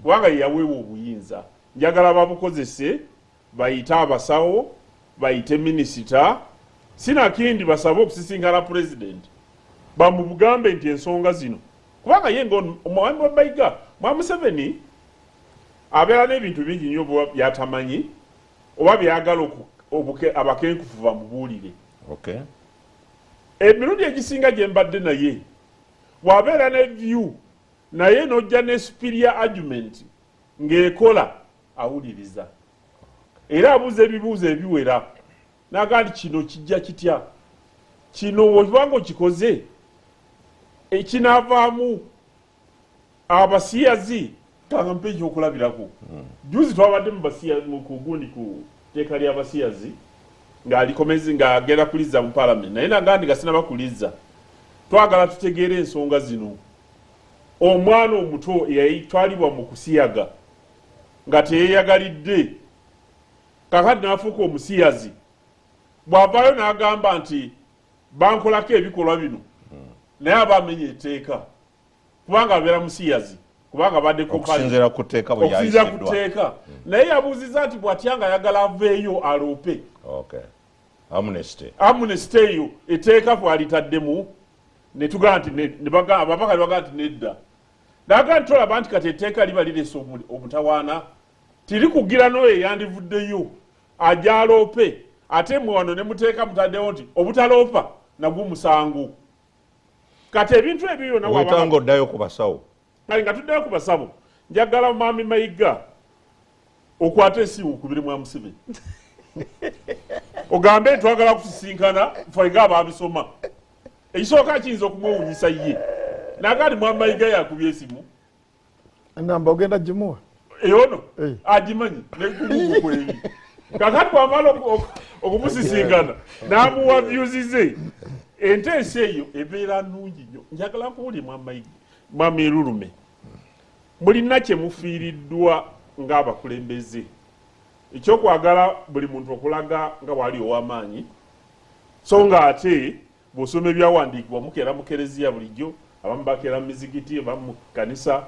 kubanga yeyaweebwa obuyinza. Njagala babukozese, bayite abasawo, bayite minisita, sinakindi basabe okusisinkana pulezidenti, bamubugambe nti ensonga zino, kubanga ye nga omwami wa Mayiga, mwa Museveni, abeera n'ebintu bingi nnyo oba byatamanyi oba byagala abakenkufu bamubuulire. Emirundi egisinga gye mbadde naye, bw'abeera ne view naye n'ojja ne superior argument ng'ekola, awuliriza era abuuza ebibuuzo ebiwera, naga nti kino kijja kitya, kino obanga okikoze ekinaavaamu abasiyazi. Kanga mpe ekyokulabirako. Juzi twabadde mu kugundi ku tteeka ly'abasiyazi ng'alikomezi ng'agenda kulizza mu palamenti, naye naga nti gasinaba kulizza, twagala tutegeere ensonga zino. Omwana omuto eyatwalibwa mu kusiyaga nga teyeyagalidde, kakati n'afuuka omusiyazi, bw'avaayo n'agamba nti bankolako ebikolwa bino, naye aba amenya etteeka kubanga abeera musiyazi, kubanga abadde
Okusinziira ku tteeka bwe
okusinziira ku
lyayisiddwa.
tteeka. Naye yabuuziza nti bw'atya nga ayagala aveeyo aloope
Amnesty.
Amnesty eyo etteeka twalitaddemu ne tugamba nti ababaka ne bagamba nti nedda. Naga nti tolaba nti kati etteeka liba lirese omutawaana, tirikugira n'oyo eyandivuddeyo ajja aloope, ate mwe wano ne muteeka mutaddewo nti obutaloopa nagwo musango. Kati ebintu ebyo byonna
Wetanga oddayo ku basawo.
Kale nga tuddayo ku basawo, njagala mwami Mayiga okwate esimu okubiri mwa Museveni, ogambe twagala kusisinkana ffe nga ababisoma. Ekisooka kiyinza okumwewunyisa ye nagali Mwamayiga yakubye esimu.
Enamba ogenda gimuwa?
Eyono agimanyi nekugugu kweri. Kakati bwamala okumusisinkana n'amuwa views ze, enteesa eyo ebeera nnungi nnyo. Njagala nkuwulire Mwamayiga, Mwami Lulume, mulina kye mufiiriddwa ng'abakulembeze ekyokwagala buli muntu okulaga nga bw'ali ow'amaanyi, so ng'ate bw'osoma ebyawandiikibwa mukeera mu kereziya bulijjo, abamu bakeera mu mizigiti, abamu mu kkanisa,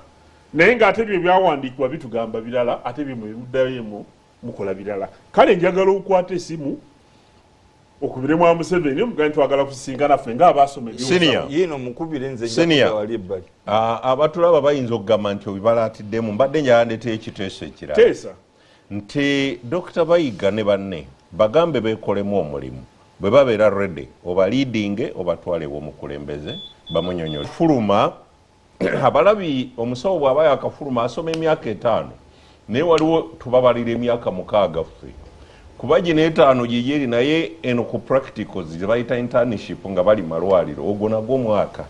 naye ng'ate ebyo ebyawandiikibwa bitugamba birala, ate bye mubiddayo mukola birala. Kale njagala okwata esimu okubire mwa Museveni omugambe twagala kusisinkana ffe ng'abaasoma
ebyobusawo.
Yiino mukubire nze nja wali ebbali.
Abatulaba bayinza okugamba nti obibalaatiddemu, mbadde njagala ndeeteyo ekiteeso ekirala.
Teesa.
Nti Dr. Bayiga ne banne bagambe beekolemu omulimu, bwe babeera ready oba leading obatwale ew'omukulembeze bamunyonyole. Fuluma abalabi, omusawo bw'aba yakafuluma asoma emyaka 5, naye waliwo tubabalira emyaka 6 ffe, kuba gino 5 gyegyeri, naye eno ku practicals gye bayita internship nga bali malwaliro, ogwo nagwo mwaka.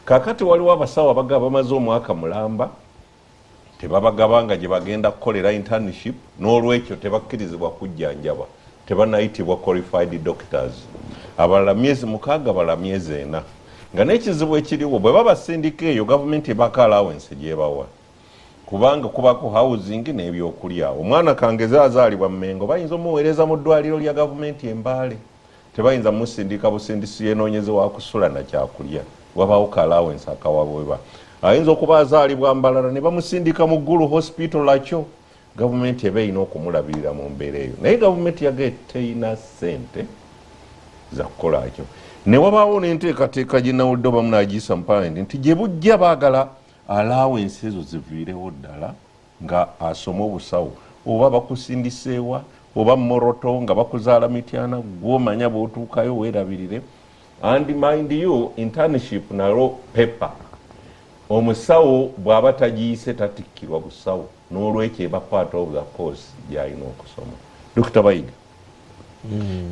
Kaakati waliwo abasawo abagaba bamaze omwaka mulamba tebabagabanga gye bagenda kukolera internship, n'olwekyo tebakkirizibwa kujjanjaba, tebanayitibwa qualified doctors. Abalala myezi 6, abalala myezi 4. Nga n'ekizibu ekiriwo bwe babasindika eyo gavumenti ebako allowance gyebawa, kubanga kubako housing n'ebyokulya. Omwana kangeze azaalibwa Mmengo bayinza omuweereza mu ddwaliro lya gavumenti e Mbale, tebayinza musindika busindisi yenoonyeze wa kusula na kyakulya, wabaawo ka allowance akawabweba. Ayinza okuba azaalibwa Mbalala ne bamusindika mu Gulu hospital lakyo, gavumenti eba erina okumulabirira mu mbeera eyo, naye gavumenti yaga teyina ssente za kukola ekyo. Ne wabaawo n'enteekateeka gye nawulidde oba munaagiyisa mu palamenti nti gye bujja baagala allowance ezo ziviirewo ddala nga asoma obusawo, oba bakusindiseewa oba Moroto nga bakuzaala Mityana, gw'omanya bw'otuukayo weerabirire. And mind you, internship nalo paper, omusawo bw'aba tagiyise tatikkirwa busawo, n'olwekyo eba part of the course gy'alina okusoma. Dr. Bayiga,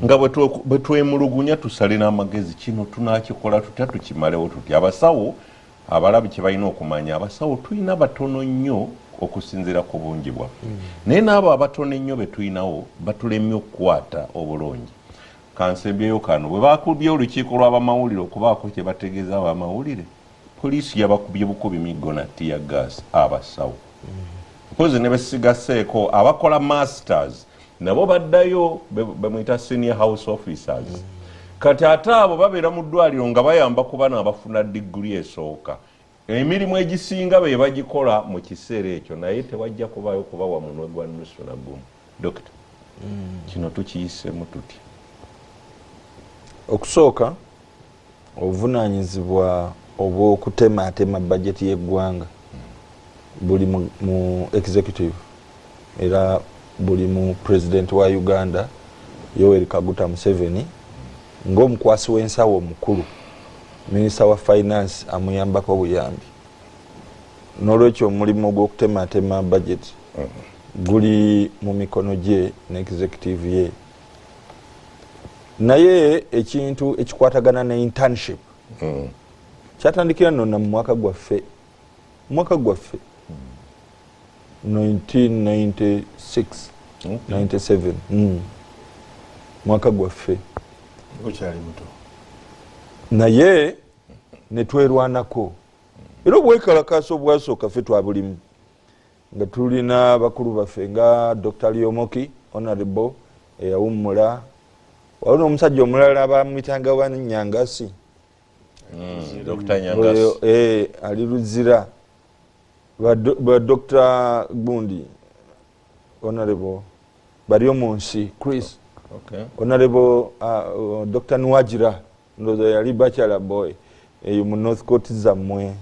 nga bwe twemulugunya tusale n'amagezi, kino tunaakikola tutya, tukimalewo tutya? Abasawo abalabi kye balina okumanya, abasawo tulina batono nnyo okusinziira ku bungi bwaffe, naye n'abo abatono ennyo be tulinawo batulemye okukwata obulungi. Kansembyeyo kano, bwe bakubye olukiiko lw'abamawulire okubaako kye bategeeza abamawulire, poliisi yabakubye bukubi miggo na tear gas abasawo. Mpozi ne besigaseeko abakola masters nabo baddayo, bamuyita senior house officers. Kati ate abo babeera mu ddwaliro nga bayamba ku bano abafuna diguli esooka, emirimu egisinga be bagikola mu kiseera ekyo, naye tewajja kubaayo kubawa munwe gwa nusu na gumu. Dokita, kino tukiyiseemu tutya?
Okusooka, obuvunaanyizibwa obw'okutematema bajeti y'eggwanga buli mu executive, era buli mu president wa Uganda Yoweri Kaguta Museveni ng'omukwasi w'ensawo omukulu, minisita wa finance amuyambako obuyambi. N'olwekyo omulimu gw'okutematema budget guli mu mikono gye ne executive ye. Naye ekintu ekikwatagana ne internship kyatandikira nno na mu mwaka gwaffe 1996 97, mwaka gwaffe
okyali muto,
naye netwerwanako. Era obwekalakaasa obwasooka ffe twabulimu nga tulina bakulu baffe nga Dr. Lyomoki honorable eyawummula, waliwo n'omusajja omulala bamuyitanga Wanyangasi,
Dr. Nyangasi
ali Luzira, ba Dr. Gundi honorable Baryomunsi Chris, honorable Dr. Nwajira, ndowooza yali bachelor boy eyo mu North Court zammwe,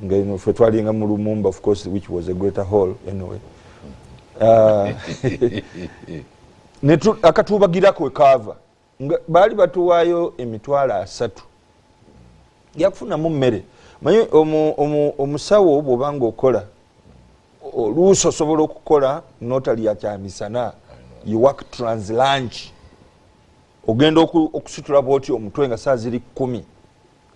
nga ino ffe twalinga mu Lumumba, of course, which was a greater hall anyway. Akatuubagirako ekaava nga baali batuwaayo 30,000 yakufunamu mmere. Manyi omusawo bw'oba ng'okola oluusi osobola okukola notalya kyamisana, you work translunch, ogenda okusitula bwoti omutwe nga saa ziri 10.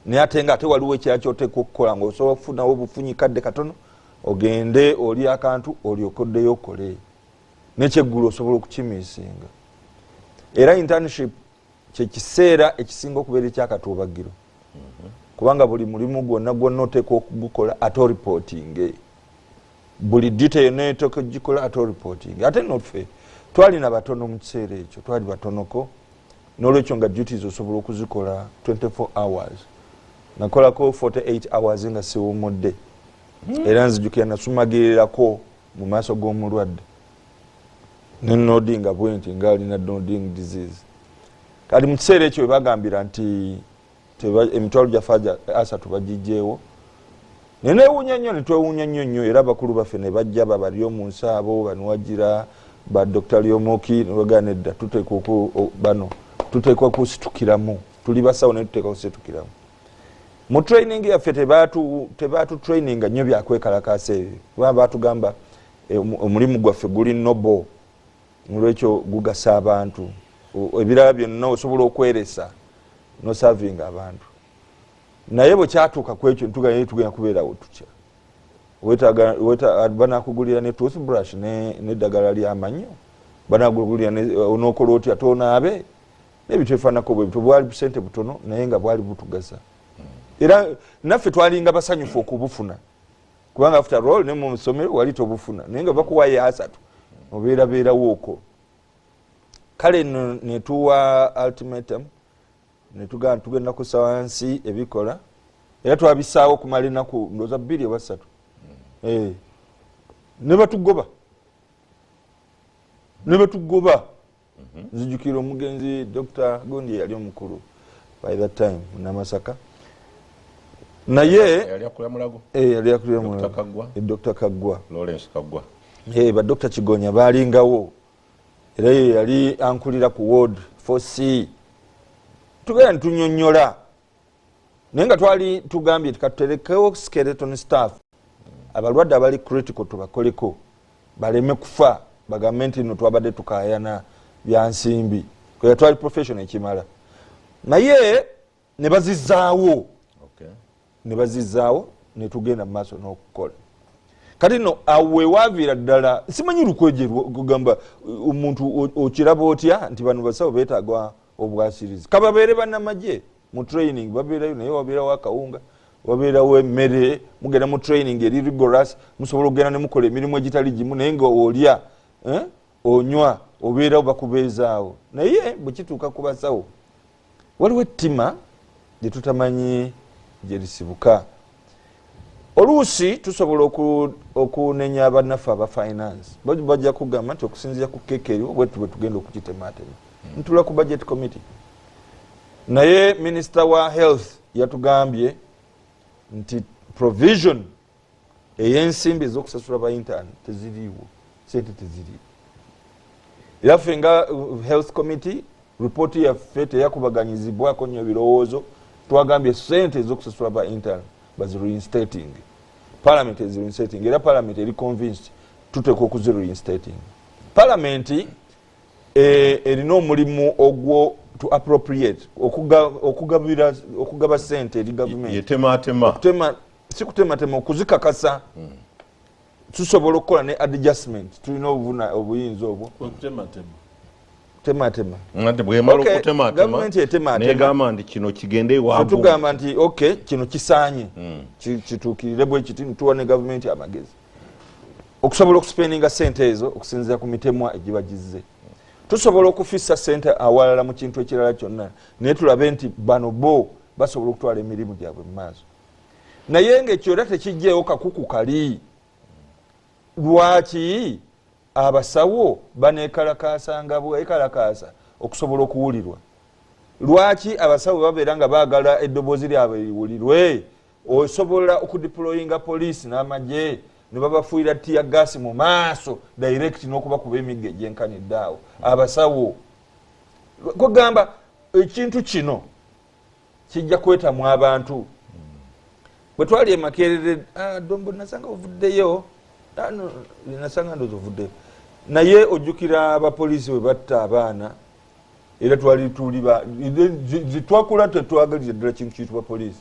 Naye ate nga ate waliwo ekirala kyoteekwa okukola, ngaosobola okufunawo obufunyi kadde katono, ogende oli akantu olyokoddeyo okole, nekyeggulo osobola okukimisinga. Era internship kyekiseera ekisinga okubeera ekyakatuubagiro, kubanga buli mulimu gwonna gwonna oteekwa okugukola, ate oripootinge buli detail yonna eteeka ogikola, ate oripootinge. Ate noffe twalina batono mu kiseera ekyo, twali batonoko, nolwekyo nga duties osobola okuzikola 24 hours. Nakolako 48 hours nga siwumudde. Era nzijukira nasumagirirako mu maaso g'omulwadde nenodinga bwe nti nga alina nodding disease. Kati mu kiseera ekyo webagambira nti emitwalo gyaffe 30 bagigyewo, nenewuunya nnyo, netwewuunya nnyo nnyo. Era abakulu baffe ne bajja, babali omu nsi abo banuwagira ba Dr Lyomoki, nebagaa nedda, tuteekwa bano tuteekwa kusitukiramu, tuli basawo naye tuteekwa kusitukiramu. Mu training yaffe tebatu traininga nnyo byakwekalakasa ebyo, kuba batugamba omulimu gwaffe guli noble, nolwekyo gugasa abantu. Ebirala byonna osobola okweresa nosavinga abantu. Naye bwe kyatuuka ku ekyo, ntugenda tugenda kubeerawo tutya? Banakugulira ne toothbrush n'eddagala lyamannyo, banakugulira onokola otya tonaabe nebintu ebifaananako bwe bityo. Bwali busente butono naye nga bwali butugasa, era naffe twalinga basanyufu okubufuna, kubanga after all ne mu ssomero wali tobufuna, naye nga bakuwayo 30 obeerabeerawo okwo. Kale nno netuwa ultimatum, netugamba tugenda kussa wansi ebikola, era twabisaawo okumala ennaku ndooza 2 oba 3. Ne batugoba, ne batugoba. Nzijukira omugenzi Dr gundi yali omukulu by that time Namasaka, naye
yali akulira Mulago.
Yali akulira
Dr.
Mulago.
Kaggwa.
Dr Kaggwa.
Lawrence Kaggwa.
Ba Dr Kigonya balingawo, era ye yali ankulira ku ward 4C. Tugenda netunyonyola, naye nga twali tugambye ti katuterekewo skeleton staff, abalwadde abali critical tubakoleko baleme kufa bagambe nti no twabadde tukayana byansimbi, kwera twali profession ekimala. Naye ne bazizaawo. Ne bazizaawo, netugenda mu maaso n'okukola. Kati nno awo wewaviira ddala simanyi lukweje kugamba omuntu okiraba otya nti bano basawo beetaaga obwasirizi, kababeere bannamagye mu training babeerayo, naye wabeerawo akawunga, wabeerawo emmere, mugenda mu training eri rigorous, musobola okugenda nemukola emirimu egitali gimu, naye nga olya, onywa, obeerawo, bakubeezaawo. Naye bwe kituuka ku basawo waliwo ettima gye tutamanyi gye lisibuka. Oluusi tusobola okunenya bannaffe aba finance, bajja kugamba nti okusinziira ku keeka eriwo bwetu bwe tugenda okugitematema. Ntula ku budget committee, naye minisita wa health yatugambye nti provision ey'ensimbi ez'okusasula ba intern teziriiwo, sente teziriiwo. Era ffe nga health committee, ripooti yaffe teyakubaganyizibwako nnyo birowoozo. Twagambye sente ez'okusasula ba intern bazireinstating, parliament ezireinstating, era parliament eri convinced tuteekwa okuzireinstating. Parliament erina omulimu ogwo to appropriate, okugaba sente eri gavumenti.
Yetematema.
Okutema, si kutematema, okuzikakasa. Tusobola okukola ne adjustment, tulina obuyinza obwo.
Kwekutematema.
Tematema.
Nti bwemala
Okay,
okutematema,
gavumenti etematema.
negamba nti kino kigende ewaabwe.
Tugamba nti ok, kino kisaanye kituukirire bwe kiti, ntuwa ne gavumenti amagezi okusobola okusipendinga sente ezo okusinziira ku mitemwa egiba gizze. Tusobola okufissa sente awalala mu kintu ekirala kyonna, naye tulabe nti bano bo basobola okutwala emirimu gyabwe mu maaso. Naye ngaekyo era tekijjeewo kakuku kali lwaki abasawo banekalakasanga bwekalakasa okusobola okuwulirwa, lwaki abasawo babeera nga baagala eddoboozi lyabwe liwulirwe. Osobola okudeployinga poliisi n'amagye ne babafuuyira tear gas mu maaso direct n'okubakuba emiggo egyenkanidde awo abasawo. Kwegamba ekintu kino kijja kwetamu abantu. Bwe twali emakerere, Dombo, nasanga ovuddeyo. No, nasanga ndozi ovuddeyo, naye ojjukira abapoliisi bwe batta abaana, era twali tuli twakula tetwagaliza ddala kintu kiyitibwa poliisi.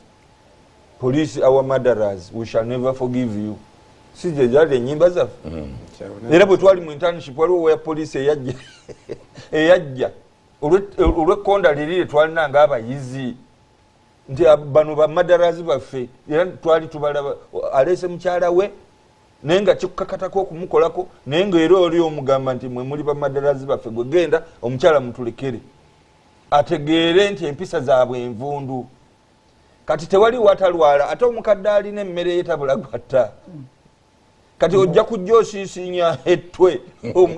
Police, our murderers, we shall never forgive you. Si gye gyali ennyimba zaffe. Era bwe twali mu internship, waliwo owa poliisi eyajja olw'ekkonda liri lye twalina ng'abayizi nti bano ba murderers baffe. Era twali tubalaba aleese mukyala we, naye nga kikukakatako okumukolako, naye ngaera oli omugamba nti mwe muli ba murderers baffe, gwe genda, omukyala mutulekere, ategeere nti empisa zaabwe envundu. Kati tewali watalwala, ate omukadde alina emmere ye tabula gwatta. Kati ojja kujja osiisinya ettwe,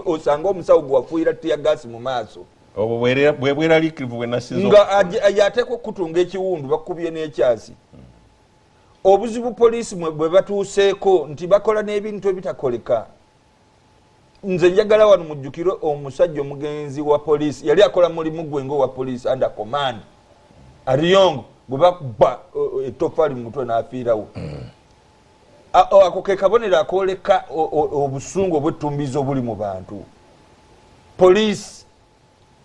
osange omusawo gwe wafuuyira tear gas mu maaso.
Obwo bwe bweraliikirivu bwe nasinza.
Nga yateekwa okukutunga ekiwundu, bakubye n'ekyasi. Obuzibu poliisi bwe batuuseeko nti bakola n'ebintu ebitakoleka. Nze njagala wano mujjukire omusajja omugenzi wa poliisi, yali akola mulimu gwe ngaowa poliisi under command, Ariyongo, bwe bakuba ettofaali mu mutwe n'afiirawo. Ako ke kabonero akooleka obusungu obwettumbiza obuli mu bantu. Poliisi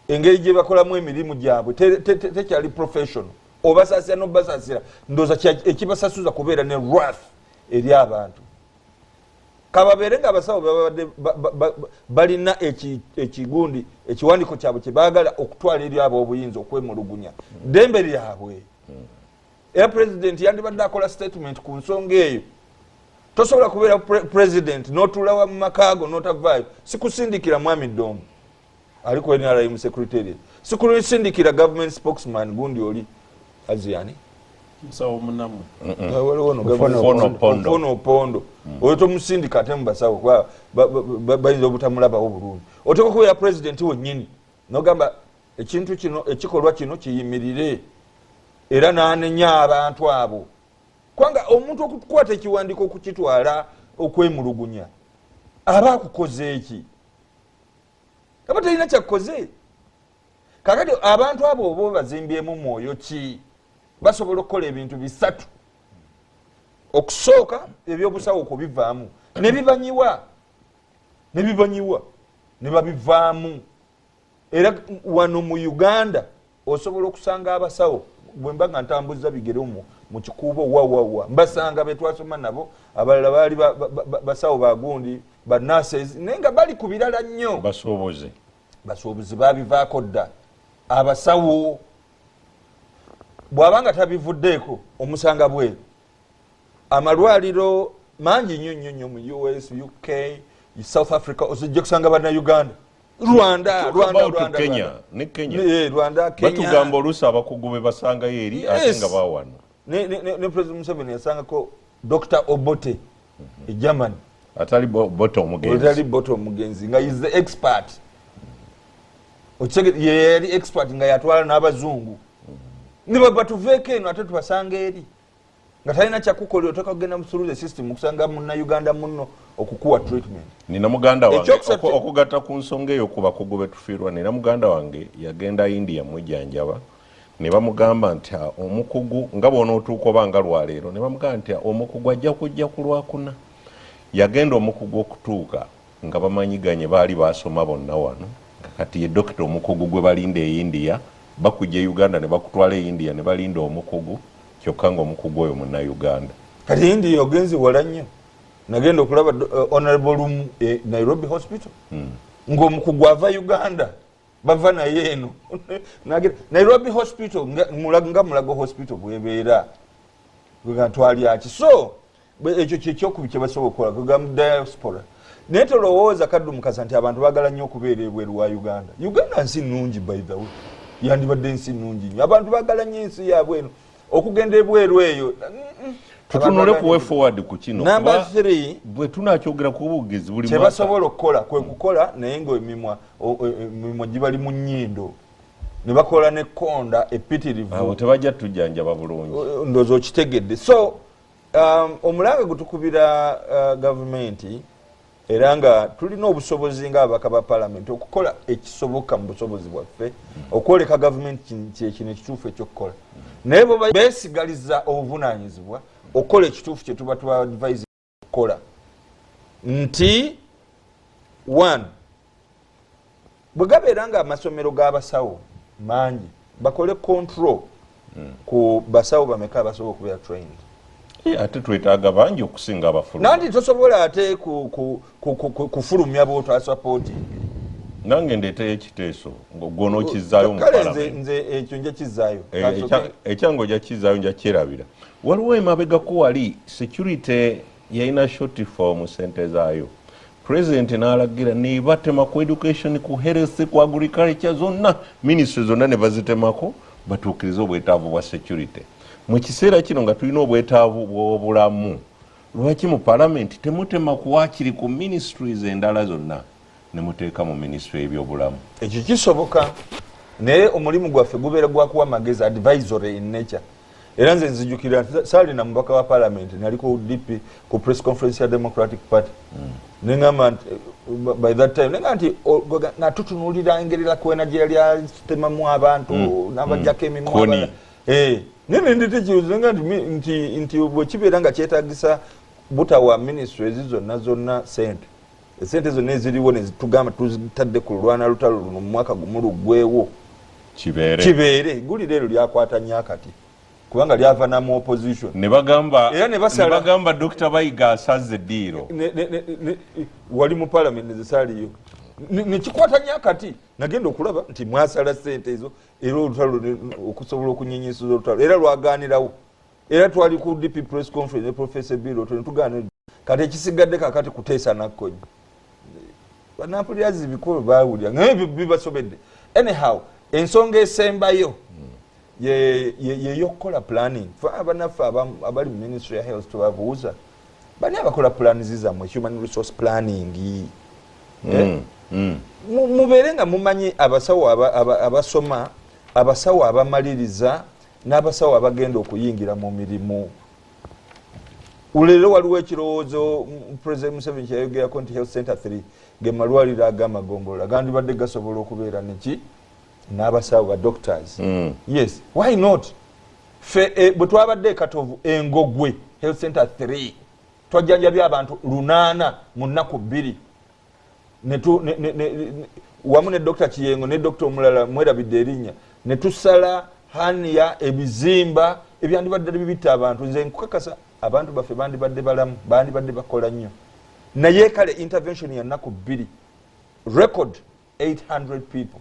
engeri gye bakolamu emirimu gyabwe tekyali professional. Obasaasira nobasaasira, ndooza ekibasasuza kubeera ne wrath eri abantu. Kababeere nga abasawo babadde balina ekigundi, ekiwandiiko kyabwe kye baagala okutwala eri abo obuyinza okwemulugunya, ddembe lyabwe. Era pulezidenti yandibadde akola statement ku nsonga eyo. Tosobola kubeera president n'otuula mu makaago n'otavaayo. Sikusindikira mwami Ddomu ali ku NRM secretariat, sikusindikira government spokesman gundi oli aziani.
Musawo munammwe.
Waliwo no
Ofono Opondo.
Ofono Opondo oyo tomusindika ate mubasawo, kuba bayinza obutamulabawo bulungi. Oteeka okubeera pulezidenti wennyini nogamba ekintu kino, ekikolwa kino kiyimirire, era n'anenya abantu abo, kubanga omuntu okukwata ekiwandiiko okukitwala okwemulugunya aba akukoze eki? Aba talina kyakukoze. Kakati abantu abo oba bazimbyemu mwoyo ki? Basobola okukola ebintu bisatu. Okusooka, ebyobusawo okubivaamu ne bibanyiwa ne babivaamu. Era wano mu Uganda osobola okusanga abasawo, bwe mba nga ntambuza bigere omwo mu kikuubo wawawa, mbasanga betwasoma nabo, abalala baali basawo bagundi, ba nurses, naye nga bali ku birala nnyo.
Basuubuzi.
Basuubuzi babivaako dda. Abasawo bw'aba nga tabivuddeeko, omusanga bweru. Amalwaliro mangi nnyo nnyo nnyo mu US, UK, South Africa, ojja kusanga Bannayuganda. Rwanda, Rwanda,
About
Rwanda,
Kenya.
Rwanda.
Ne Kenya.
Rwanda, Kenya.
Batugamba oluusi abakugu be basangayo eri ate nga bawano.
Ne President Museveni yasangako Dr Obote e Germany.
Atali Bote omugenzi.
Otali Bote omugenzi, nga is the expert. Ye yali expert nga yatwala n'abazungu ne batuveeko eno ate tubasanga eri nga talina kyakukolera. Oteeka kugenda through the system okusanga Munnauganda munno okukuwa treatment.
Nina muganda wange okugatta ku nsonga eyo ku bakugu betufiirwa, nina muganda wange yagenda India mujjanjaba, ne bamugamba nti "Ah, omukugu nga bw'onootuuka oba nga lwaleero," ne bamugamba nti "Ah, omukugu ajja kujja ku Lwakuna." Yagenda, omukugu okutuuka nga bamanyiganye, baali basoma bonna wano, nga kati ye dokita omukugu gwe balinda e India. Bakujja e Uganda ne bakutwala e India ne balinda omukugu, kyokka nga omukugu oyo Munnauganda.
Kati India ogenzi wala nnyo. Nagenda okulaba Honorable Lumu e Nairobi Hospital, ng'omukugu ava Uganda, bava naye eno. Nairobi Hospital nga Mulago Hospital bwebeera, nga twalyaki. So ekyo kyekyokubi kyebasobola okukola kugamba diaspora. Naye tolowooza, Kaddu Mukasa, nti abantu bagala nnyo okubeera ebweru wa Uganda. Uganda nsi nnungi, by the way, yandibadde nsi nnungi nnyo. Abantu bagala nnyo ensi yaabwe eno, okugenda ebweru eyo
Tutunule ku way forward ku kino.
Number
kuba
three,
bwe tunakyogera ku bugezi buli mwaka.
Kyebasobola okukola kwe kukola, naye nga emimwa gibali mu nnyindo ne bakola nekonda epitirivu.
Abo tebajja tujjanjaba bulungi.
Ndowooza okitegedde. So omulanga gwe tukubira gavumenti, era nga tulina obusobozi ng'ababaka ba palamenti okukola ekisoboka mu busobozi bwaffe okwoleka gavumenti kyekino ekituufu ekyokukola, naye bo beesigaliza obuvunanyizibwa okukola ekituufu kyetuba tuba advise okukola, nti one, bwe gabeera nga amasomero g'abasawo mangi, bakole control ku basawo bameka abasobola okubeera trained.
Ate twetaaga bangi okusinga abafuluma.
Nanti tosobola ate kufulumya bw'otasupporting.
Nange ndeeteyo ekiteeso gw'onookizaayo mu
Kale
parliament.
Nze ekyo nja kizaayo.
Ekyange ojja kizaayo, nja kyerabira. Waliwo emabegako wali security yalina shortfall mu ssente zaayo. President n'alagira ne batema ku education, ku health, ku agriculture, zonna ministry zonna ne bazitemako batuukirize obwetaavu bwa security. Mu kiseera kino nga tulina obwetaavu bw'obulamu, lwaki mu parliament temutema ku waakiri ku ministries endala zonna ne muteeka mu ministry y'ebyobulamu?
Ekyo kisoboka, naye omulimu gwaffe gubeera gwakuwa magezi, advisory in nature. Era nze nzijukira nti saalina mubaka wa parliament, nali ku DP, ku press conference ya Democratic Party, neŋamba nti by that time neŋamba nti nga tutunuulira engeri Lakwena gye yali atemamu abantu n'abajjako emimwa.
Kony.
Naye nendeta ekirowoozo neŋŋamba nti bwe kibeera nga kyetaagisa butawa ministries zonna zonna sente, esente zonna eziriwo nezitugamba tuzitadde ku lulwana lutalo luno mu mwaka gumu luggwewo.
Kibeere.
Kibeere eggulire eryo lyakwata nnyo akati kubanga lyava na mu opposition.
Ne bagamba
Era ne basala.
Ne bagamba Dr. Bayiga asaze eddiiro.
Wali mu parliament nezisaaliyo nekikwata nnyo akati, nagenda okulaba nti mwasala sente ezo era olutalo okusobola okunyinyisiza olutalo era lwaganirawo. Era twali ku DP press conference ne Professor Bill netugaana. Kati ekisigadde kakati kuteesa nakkonyi banampulira zibikulu bawulira naye bibasobedde. Anyhow, ensonga esembayo yeyokukola planning. Fe abanaffe abali mu ministry ya health tubabuuza, bani abakola plans zammwe, human resource planning? Eh? Mubeere nga mumanyi abasawo abasoma, abasawo abamaliriza n'abasawo abagenda okuyingira mu mirimu. Leero waliwo ekirowoozo President Museveni kyeyayogerako nti health center 3 ge malwaliro ag'amagombolola gandibadde gasobola okubeera neki n'abasawo ba doctors. Yes, why not? Fe bwe twabadde ekatovu Engogwe health center 3 twajjanjabye abantu 800 mu nnaku 2 wamu ne Dr Kiyengo ne Dr omulala mwerabidde erinnya, ne tusala hania ebizimba ebyandibadde bibitta abantu. Nze nkukakasa abantu baffe bandibadde balamu, bandibadde bakola nnyo, naye kale intervention ya nnaku 2, record 800 people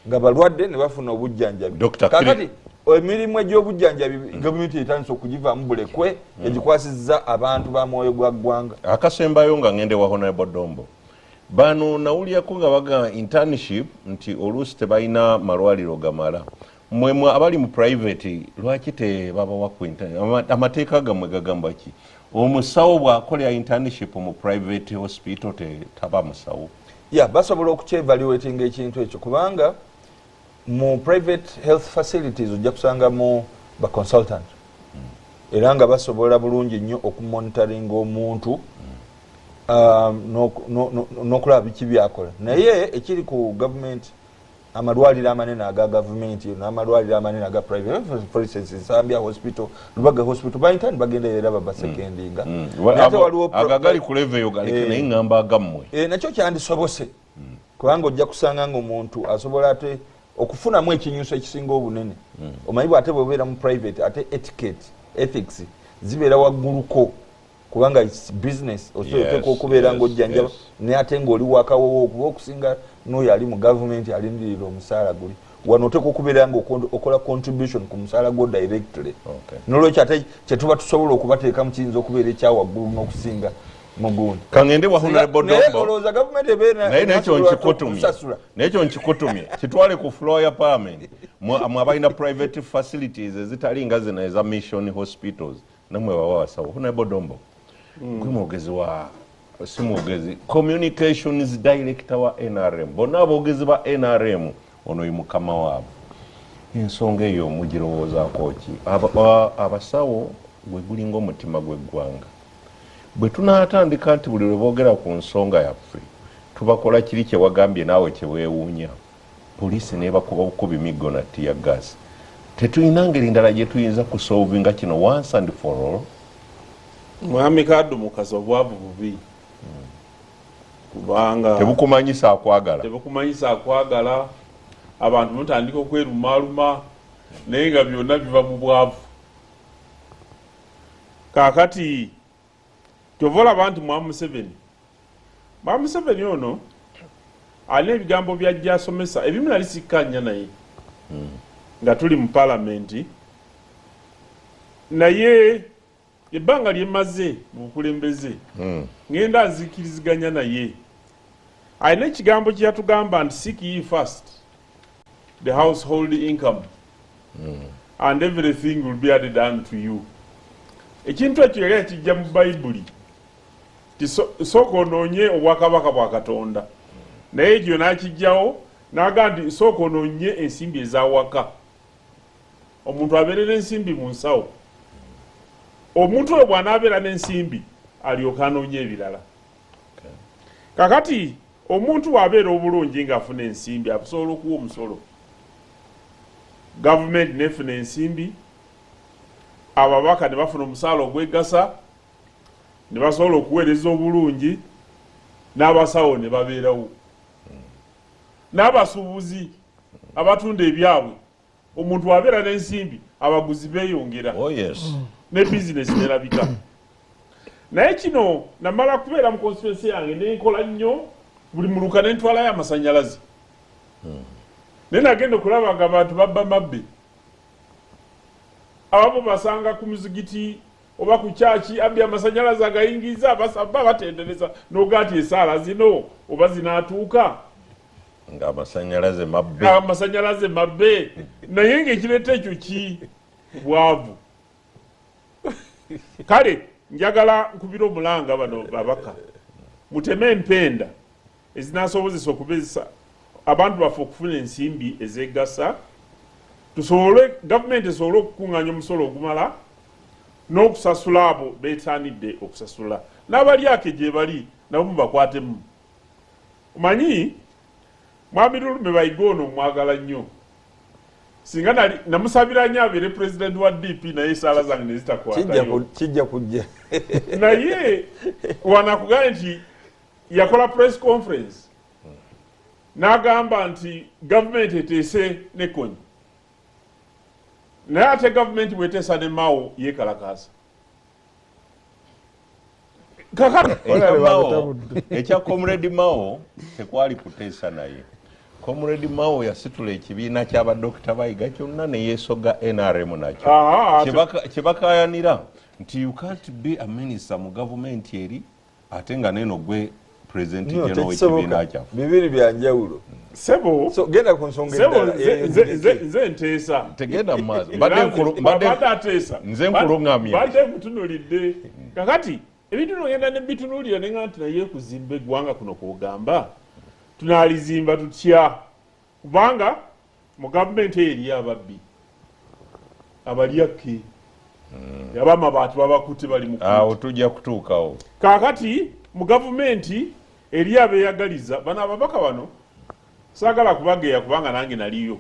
nga balwadde ne bafuna obujjanjabi.
Dr.
Kakati emirimu egy'obujjanjabi gavumenti etandise okugivaamu bulekwe, egikwasizza abantu ba mwoyo gwa ggwanga.
Akasembayo nga ngende wa Honorable Dombo. Bano nawulyako nga baga internship nti oluusi tebalina malwaliro gamala. Mmwe abali mu private lwaki tebabawa ku amateeka gammwe gagamba ki? Omusawo bw'akolera internship mu private hospital taba musawo?
Ya, basobola okukyevaluatinga ekintu ekyo kubanga mu private health facilities ojja kusangamu ba consultant era nga basobola bulungi nnyo okumonitoringa omuntu n'okulaba biki byakola. Naye ekiri ku government, amalwaliro amanene aga gavumenti n'amalwaliro amanene aga private, for instance Nsambya Hospital, Lubaga Hospital, ba intern bagenda era babasecondinga. Naye ate waliwo
Agagali ku level eyo galeke, naye ŋŋamba agammwe.
Nakyo kyandisobose kubanga ojja kusanga nga omuntu asobola ate okufunamu ekinyuso ekisinga obunene. Omanyi bwate bwebeera mu private ate etiquette, ethics zibeera wagguluko kubanga its business. Osobola okubeera ng'ojjanjaba naye ate ng'oli wakawowo okuba okusinga n'oyo ali mu gavumenti alindirira omusaala guli wano. Oteeka okubeera nga okola contribution ku musaala gwo directly. Nolwekyo ate kyetuba tusobola okubateekamu kiyinza okubeera ekyawaggulu n'okusinga mugundi.
Kangende wa Honorable
Naye
Dombo.
olowooza gavumenti ebeera
Naye nekyo
enasobola
nkikutumye.
okusasula?
Nekyo nkikutumye, kitwale ku floor ya parliament. Mwe abalina private facilities ezitali nga zino eza mission hospitals, namwe baba basawo. Honorable Dombo, gwe mwogezi wa, si mwogezi, communications director wa NRM, bonna aboogezi ba NRM ono ye mukama waabwe. Ensonga eyo mugirowoozaako ki? Abasawo gwe gulinga omutima gw'eggwanga. Bwe tunaatandika nti buli lwe boogera ku nsonga yaffe tubakola kiri kye wagambye naawe kye weewuunya, poliisi neebakuba bukubi miggo na tear gas, tetulina ngeri ndala gye tuyinza kusolvinga kino once and for all?
Mwami Kadumukazi, obwavu bubi kubanga
tebukumanyisa akwagala.
Tebukumanyisa akwagala. Abantu mutandika okwerumaaluma naye nga byonna biva mu bwavu. Kaakati kyova olaba nti Mwami Museveni ono alina ebigambo byajja asomesa ebimu nali sikkanya naye nga tuli mu palamenti, naye ebbanga lye mmaze mu bukulembeze ngenda nzikiriziganya naye. Alina ekigambo kye yatugamba nti seek ye first the household income and everything will be added unto you. Ekintu ekyo yali akijja mu Bayibuli ti sooka onoonye obwakabaka bwa Katonda, naye ekyo n'akijjawo n'agamba nti sooka onoonye ensimbi ez'awaka, omuntu abeere n'ensimbi mu nsawo. Omuntu oyo bw'anaabeera n'ensimbi alyoke anoonye ebirala. Kakati omuntu bw'abeera obulungi ng'afuna ensimbi asobola okuwa omusolo, gavumenti n'efuna ensimbi, ababaka ne bafuna omusaala ogwegasa ne basobola okuweereza obulungi, n'abasawo ne babeerawo, n'abasuubuzi abatunda ebyabwe. Omuntu bw'abeera n'ensimbi abaguzi beeyongera.
Oh yes.
Ne bizinesi nerabika. Naye kino namala kubeera mu constituency yange nenkola nnyo buli muluka nentwalayo amasanyalaze. Naye nagenda okulaba nga abantu babba mabbe, abamu basanga ku muzigiti oba ku kyaki abbi amasanyalaze agayingiza, abasaba batendereza n'ogaa nti esaala zino oba zinaatuuka
nga amasanyalaze mabbe.
Amasanyalaze mabbe, naye ng'ekireeta ekyo ki bwavu. Kale njagala nkubira omulanga bano babaka, muteme empenda ezinasobozesa okubezesa abantu baffe okufuna ensimbi ezegasa, tusobole gavumenti esobole okukuŋŋaanya omusolo ogumala n'okusasula abo beetaanidde okusasula, n'abalyake gye bali nabo mubakwatemu. Omanyi Mwami Lulume Bayiga ono mwagala nnyo, singa namusabira nnyo abeere pulezidenti wa DP, naye esaala zange ne zitakwatayo.
Kijja kujja.
Naye wanakugambye nti yakola press conference n'agamba nti gavumenti eteese ne Kony, naye ate gavumenti bw'eteesa ne Mao yeekalakaasa.
Ekya Comrade Mao tekwali kuteesa naye. Comrade Mao yasitula ekibiina ky'abadokita Bayiga kyonna ne yeesoga NRM nakyo. Kyebakayanira nti you can't be a minister mu gavumenti eri ate nga neno gwe president general w'ekibiina kyaffe.
Bibiri bya njawulo.
Sebo,
so genda ku nsonga endala.
Nze nteesa.
Tegenda mu maaso.
Mbadde ateesa.
Nze nkuluŋŋamya.
Mbadde nkutunuulidde. Kakati ebintu ngenda ne bitunuulira ne nga nti naye kuzimba eggwanga kuno kw'ogamba tunaalizimba tutya, kubanga mu gavumenti eyo eriyo ababbi abalyake ab'amabaati babakutte bali mu
awo tujja kutuukawo.
Kaakati mu gavumenti eriyo abeeyagaliza bano ababaka bano saagala kubageya kubanga nange naliyo,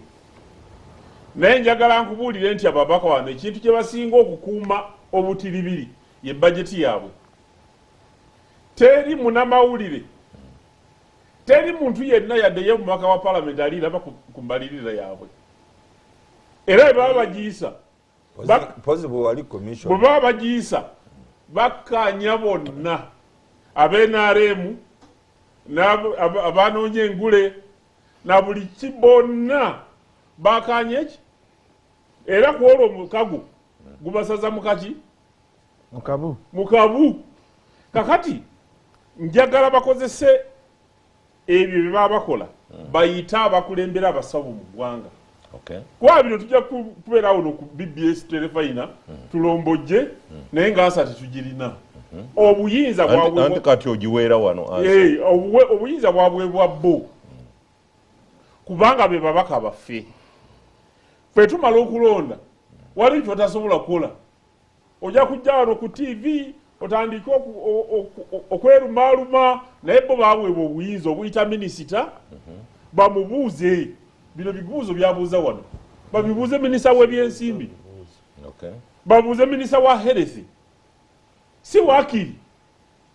naye njagala nkubuulire nti ababaka bano ekintu kye basinga okukuuma obutiribiri ye bajeti yaabwe. Teri munnamawulire, teri muntu yenna yadde ye mubaka wa palamenti aliraba ku mbalirira yaabwe, era bwe baba bagiyisa bwe baba bagiyisa bakkaanya bonna ab'NRM abanoonya engule na buli ki bonna bakkaanya eki, era ku olwo omukago gubasaza mukaki mukabu. Kakati njagala bakozese ebyo bye baba bakola bayite abakulembera abasawo mu ggwanga. Kuba bino tujja kubeerawo no ku BBS terefayina tulombojje, naye ng'asa tetugirina. Obuyinza
bwabwe kati ogiweera wano.
Obuyinza bwabwe bwa bo, kubanga be babaka baffe. Ffe tumala okulonda waliwo ky'otasobola kukola, ojja kujja wano ku TV otandike okwerumaaluma, naye bo baweebwa obuyinza obuyita minisita bamubuuze bino bibuuzo byabuuza wano, babibuuze minisita w'ebyensimbi, babuuze minisita wa health, si waakiri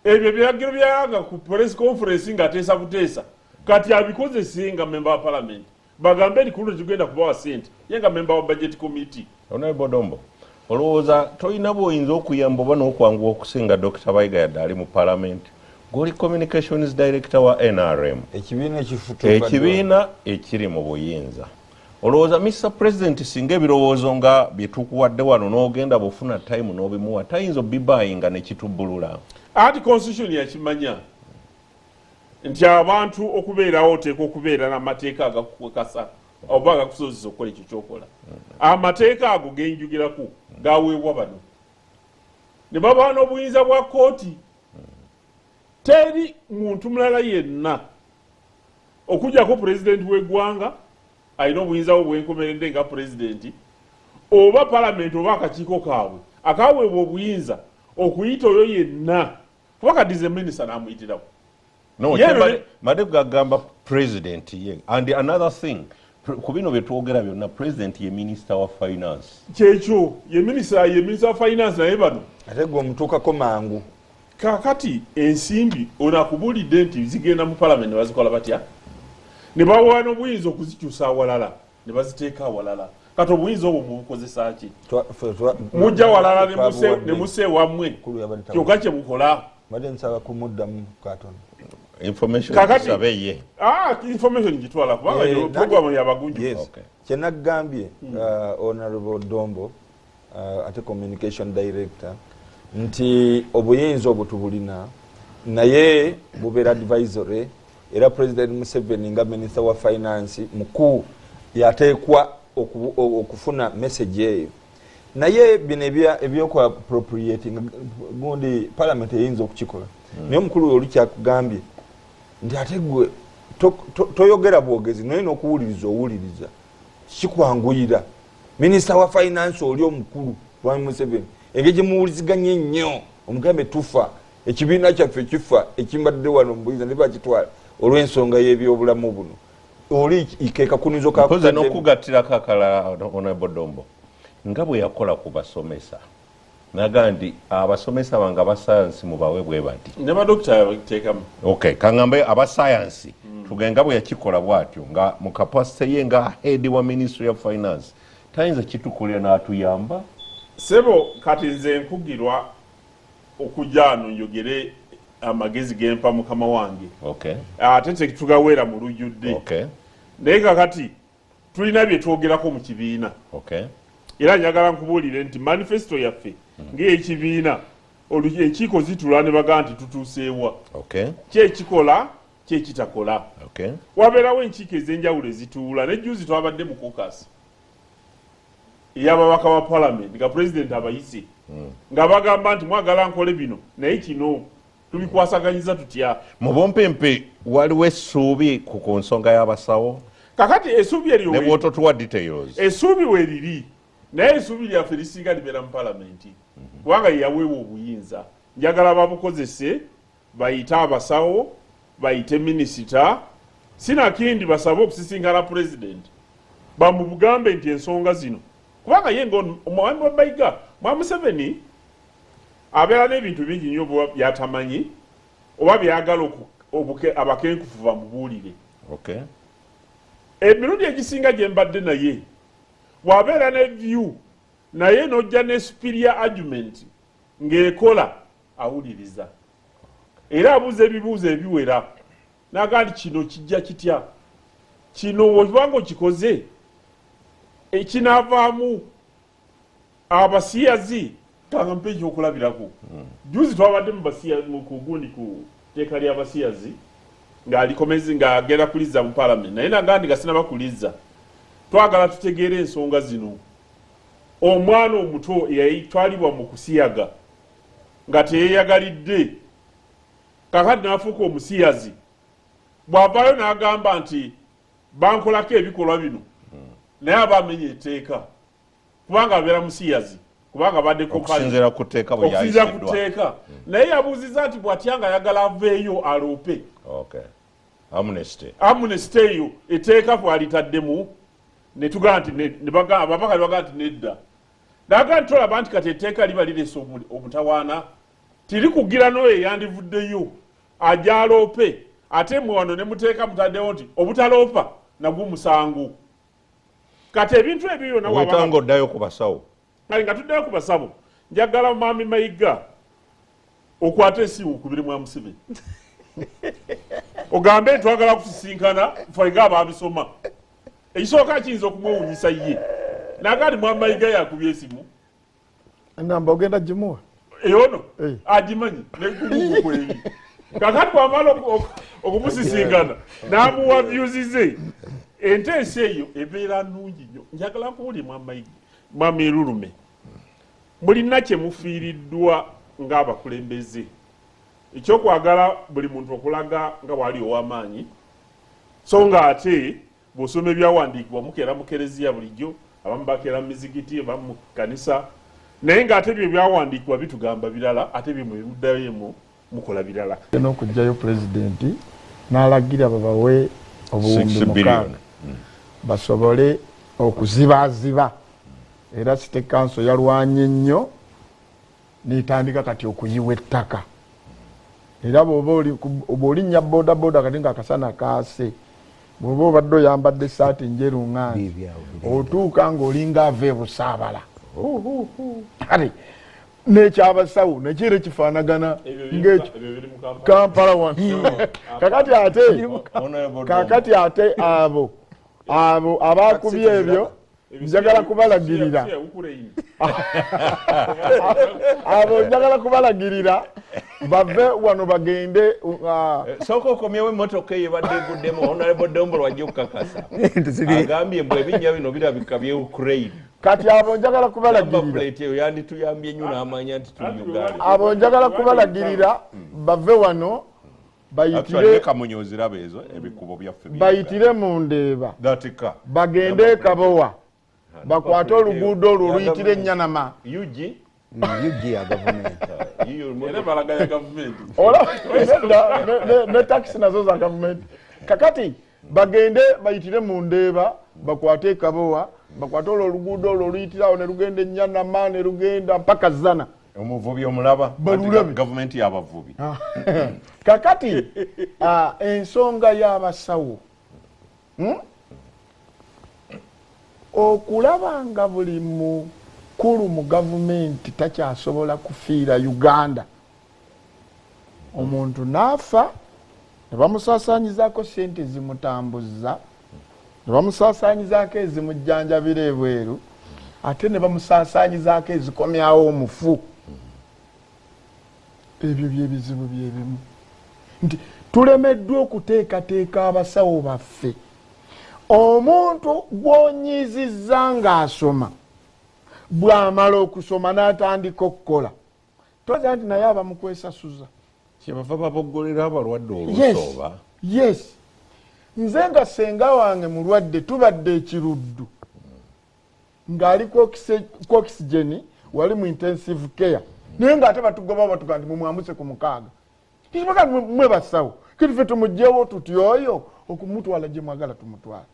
ebyo ebiragiro byayanga ku press conference ng'ateesa buteesa kati abikozese nga memba wa parliament, bagambe nti kuno tugenda kubawa ssente ye nga memba wa budget committee.
Honorable Dombo, Olowooza tolina bw'oyinza okuyamba oba n'okwanguwa okusinga Dr. Bayiga yadde ali mu parliament? Goli communications director wa NRM, ekibiina ekiri mu buyinza. Olowooza Mr. President singa ebirowoozo nga bye tukuwadde wano n'ogenda bw'ofuna time n'obimuwa, tayinza obibayinga ne kitubbulula?
Anti constitution yakimanya nti abantu okubeerawo oteekwa okubeera n'amateeka agakukakasa oba agakusobozesa okukola ekyo ky'okola. Amateeka ago genjugirako gaweebwa bano ne baba n'obuyinza bwa kkooti. Teri muntu mulala yenna okuggyako pulezidenti w'eggwanga alina obuyinza bwe bwenkomeredde nga pulezidenti, oba palamenti oba akakiiko kaabwe akaweebwa obuyinza okuyita oyo yenna, kuba kati ze minisita n'amuyitirawo.
No, mbadde gagamba president ye. And another thing, ku bino bye twogera byonna, president ye minister wa finance.
Kyekyo, ye minister wa finance, naye bano
ate gwe omutuukako mangu.
Kaakati ensimbi ono akubuulidde nti zigenda mu palamenti ne bazikola batya, ne bawa n'obuyinza okuzikyusa awalala ne baziteeka awalala. Kati obuyinza obwo mubukozesa ki? Mujja walala ne musa ewammwe, kyokka kye bukola.
Mbadde nsaba kumuddamu katono.
Information sabe ye.
Information gitwala kubanga program yabagunju.
Yes. Okay. Kyenagambye Honorable Dombo, ate communication director, nti obuyinza obwo tubulina naye bubeera advisory, era President Museveni nga minister wa finance mukulu yateekwa okufuna message eyo. Naye bino ebyokwa appropriating gundi parliament eyinza okukikola. Naye omukulu oli kyakugambye nti ate gwe toyogera bwogezi naye n'okuwuliriza owuliriza kikwanguyira. Minisita wa finance oli omukulu Mwami Museveni engeri gye muwuliziganye ennyo omugambe tufa, ekibiina kyaffe kifa ekimbadde wano mu buyinza ne bakitwala olw'ensonga y'ebyobulamu buno. Oli ke kakunizo ka
mpozi n'okugattirako akalala Honorable Dombo nga bwe yakola ku basomesa, naga nti abasomesa bange abasayansi mubawe bwe bati
ne badokita bateekamu.
Okay, kaŋŋambe abasayansi tugenga bwe yakikola bw'atyo nga mu capacity ye nga head wa ministry of finance, tayinza kitukolera n'atuyamba?
Sebo, kati nze nkugirwa okujja wano njogere amagezi gempa mukama wange.
Okay.
Ate tetugaweera mu lujjudde.
Okay.
Naye kakati tulina bye twogerako mu kibiina.
Okay.
Era njagala nkubuulire nti manifesto yaffe ng'ekibiina enkiiko zitula ne bagamba nti tutuuseewa.
Okay.
Ki ekikola, ki ekitakola.
Okay.
Wabeerawo enkiiko ez'enjawulo ezituula. Ne jjuuzi twabadde mu caucus ey'ababaka ba parliament nga pulezidenti abayise nga bagamba nti mwagala nkole bino naye kino tubikwasaganyiza tutya.
Mu bumpimpi waliwo essuubi ku nsonga y'abasawo?
Kakati essuubi eryo
ne bw'ototuwa details,
essuubi weriri, naye essuubi lyaffe lisinga libeera mu palamenti kubanga yeyaweebwa obuyinza. Njagala babukozese, bayite abasawo, bayite minisita, sinakindi basabe okusisinkana pulezidenti bamubugambe nti ensonga zino, kubanga ye nga Bayiga Mwami Museveni abeera n'ebintu bingi nnyo byatamanyi oba byagala abakenkufu bamubuulire.
Okay.
Emirundi egisinga gye mbadde naye bw'abeera ne view naye n'ojja ne superior argument ng'ekola awuliriza, era abuuza ebibuuzo ebiwera n'agamba nti kino kijja kitya, kino bw'obanga okikoze ekinaavaamu abasiyazi. Kanga mpe ekyokulabirako, juzi twabadde mu kugundi ku tteeka ly'abasiyazi ng'alikomezi ng'agenda kulizza mu palamenti, naye nagamba nti nga sinaba kulizza twagala tutegeere ensonga zino. Omwana omuto eyatwalibwa mu kusiyaga nga teyeeyagalidde kakati n'afuuka omusiyazi, bw'avaayo n'agamba nti bankolako ebikolwa bino, naye aba amenya etteeka kubanga abeera musiyazi, kubanga abadde
okusinziira ku tteeka bwe
okusinziira ku
lyayisiddwa.
tteeka. Naye yabuuzizza nti bw'atya nga ayagala aveeyo aloope.
Okay. Amnesty.
Amnesty eyo etteeka twalitaddemu ne tugamba nti ababaka ne bagamba nti nedda. N'agamba nti tolaba nti kati etteeka liba lireese omutawaana, tirikugira n'oyo eyandivuddeyo ajja aloope, ate mmwe wano ne muteeka mutaddewo nti obutaloopa nagwo musango. Kati ebintu ebyo byonna
Weetanga oddayo ku basawo.
Kale nga tuddayo ku basawo, njagala Mwami Mayiga okwate esimu okubiri mwa Museveni ogambe twagala kusisinkana ffe ng'abaabisoma. Ekisooka kiyinza okumwewuunyisa ye nagali Mwami Mayiga yakubye esimu.
Enamba ogenda gimuwa?
Eyono agimanyi nekugugu kweri. Kakati bwamala okumusisinkana n'amuwa views ze, enteesa eyo ebeera nnungi nnyo. Njagala nkuwulire Mwami Mayiga, Mwami Lulume, mulina kye mufiiriddwa ng'abakulembeze ekyokwagala buli muntu okulaga nga bw'ali ow'amaanyi, so ng'ate bw'osoma ebyawandiikibwa mukeera mu kereziya bulijjo, abamu bakeera mu mizigiti, abamu mu kkanisa, naye ng'ate ebyo ebyawandiikibwa bitugamba birala, ate bye mubiddayo mukola birala.
N'okuggyayo pulezidenti n'alagira babawe obuwumbi 6 basobole okuzibaaziba. Era City Council yalwanye nnyo n'etandika kati okuyiwa ettaka. Era bw'oba olinnya bodaboda kati ng'akasana kaase, bw'oba obadde oyambadde essaati njeru nganzi, otuuka ng'olinga ava e Busaabala. Kale n'ekyabasawo nakyo era kifaanagana ng'ekyo Kampala wano. Kakati ate abo abakubye ebyo njagala kubalagirira. Abo njagala kubalagirira bave wano bagende.
Sooka okomyewo emmotoka eyo ebadde eguddemu. Honorable Dombo wajja okukakasa. Agambye mbu ebinnya bino birabika bye Ukraine.
Kati abo njagala kubalagirira.
Eyo yandituyambye nnyo n'amanya nti tuli Uganda.
Abo njagala kubalagirira bave wano bayitire bayitire mu Ndeeba, bagende e Kabowa, bakwate oluguudo olwo oluyitira Ennyanama.
UG
ya gavumenti.
Ne takisi nazo za gavumenti. Kakati bagende bayitire mu Ndeeba, bakwate e Kabowa, bakwate olwo oluguudo olwo oluyitirawo ne lugenda Ennyanama ne lugenda mpaka Zana.
Omuvubi omulaba, gavumenti y'abavubi.
Kakati ensonga y'abasawo okulaba nga buli mukulu mu gavumenti takyasobola kufiira Uganda. Omuntu n'afa ne bamusaasaanyizaako ssente zimutambuza, ne bamusaasaanyizaako ezimujjanjabira ebweru, ate ne bamusaasaanyizaako ezikomyawo omufu. Ebyo byebizibu byebimu nti tulemeddwa okuteekateeka abasawo baffe. Omuntu gw'onyiizizza ng'asoma bw'amala okusoma n'atandika okukola, toza nti naye aba mukwesasuza.
Kyebava baboggolera abalwadde oluusi oba?
Yes, nze nga ssenga wange mulwadde, tubadde ekiruddu ng'ali ku oxygen wali mu intensive care, naye ng'ate batugoba batuga nti mumwambuse ku 6. Kibaga mwe basawo kati ffe tumugyewo tuti oyo okumutwala gye mwagala tumutwala.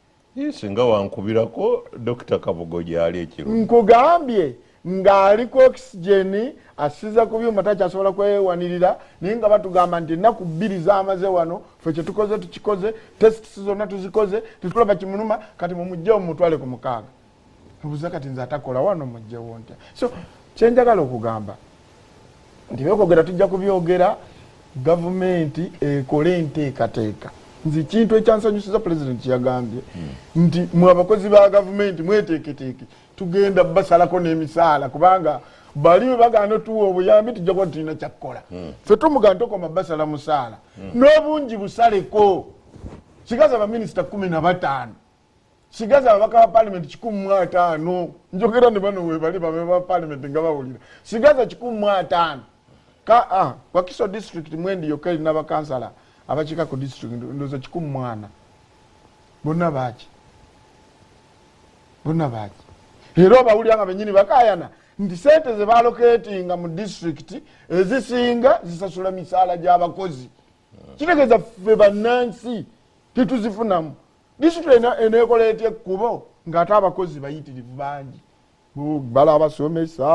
Singa wankubirako Dr. Kabugo gyali ekiro.
Nkugambye ng'ali ku oxygen asiza ku byuma takyasobola kwewanirira, naye nga batugamba nti ennaku 2 z'amaze wano, ffe kye tukoze tukikoze, tests zonna tuzikoze, tetulaba kimuluma, kati mumugyewo mumutwale ku 6. Obuuza kati nze atakola wano mugyewo ntya? So kye njagala okugamba nti byokwogera tujja kubyogera, gavumenti ekole enteekateeka. Nze kintu ekyansanyusiza pulezidenti yagambye nti mwe abakozi ba gavumenti mweteeketeeke, tugenda basalako n'emisaala, kubanga bali bwe bagaana otuwa obuyambi tujja kuba tulina kyakkola. Ffe tumugamba tokoma basala musaala n'obungi busaleko. Sigaza baminisita 15, sigaza ababaka ba paalamenti 150. Njogera ne bano webali babe ba paalamenti nga bawulira. Sigaza 150. Wakiso district mwendi yokka erina bakansala abakiika ku district ndowooza 140. Bonna baaki? Bonna baaki? Era obawulira nga bennyini bakaayana nti ssente ze balokeetinga mu disitulikiti ezisinga zisasula misaala gy'abakozi. Kitegeeza ffe bannansi tetuzifunamu. Disitulikiti eneekola etya ekkubo ng'ate abakozi bayitirivu bangi? Bala abasomesa,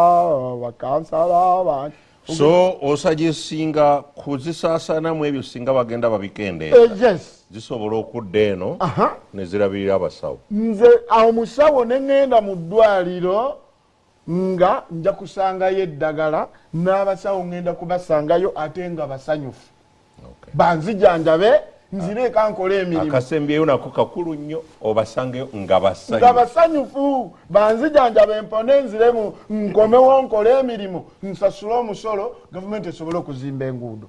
bakansala bangi.
So osajesinga kuzisaasaanamu ebyo singa bagenda babikendeeza.
Yes.
Zisobola okudda eno ne zirabirira abasawo.
Nze awo musawo ne ŋŋenda mu ddwaliro Nga nja kusangayo eddagala n'abasawo ngenda kubasangayo ate nga basanyufu. Banzijanjabe nzireka nkole emirimu.
Akasembyeyo nako kakulu nnyo, obasangeyo nga basanyufu.
Nga basanyufu, banzijanjabe mpone nziremu nkomewo nkole emirimu nsasule omusolo gavumenti esobole okuzimba enguudo.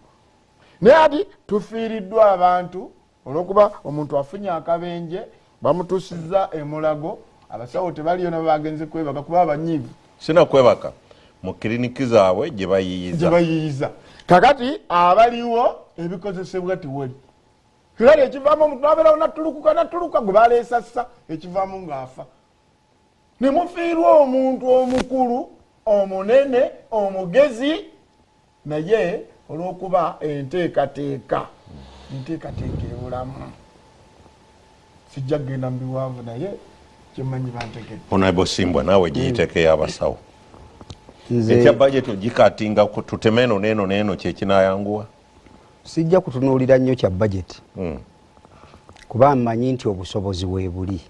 Naye ati tufiiriddwa abantu olw'okuba omuntu afunye akabenje bamutuusizza emulago, abasawo tebaliyo nabo bagenze kwebaka kuba abanyiivu.
Sina kwebaka mu kiriniki zaabwe gye bayiyiza.
Gye bayiyiza. Kakati abaliwo ebikozesebwa tewali. Kirala ekivaamu omuntu n'abeerawo n'attulukuka n'attuluka gwe baleesassa ekivaamu ng'afa. Ne mufiirwa omuntu omukulu, omunene, omugezi, naye olw'okuba enteekateeka ebulamu. Sijja kugenda mu biwanvu naye kyemmanyi bantegedde.
Honorable Simbwa naawe giyiteeko abasawo. Ekya bajeti ogikatinga tuteme eno n'eno n'eno kye kinaayanguwa?
Sijja kutunuulira nnyo kya bajeti. Kuba mmanyi nti obusobozi weebuli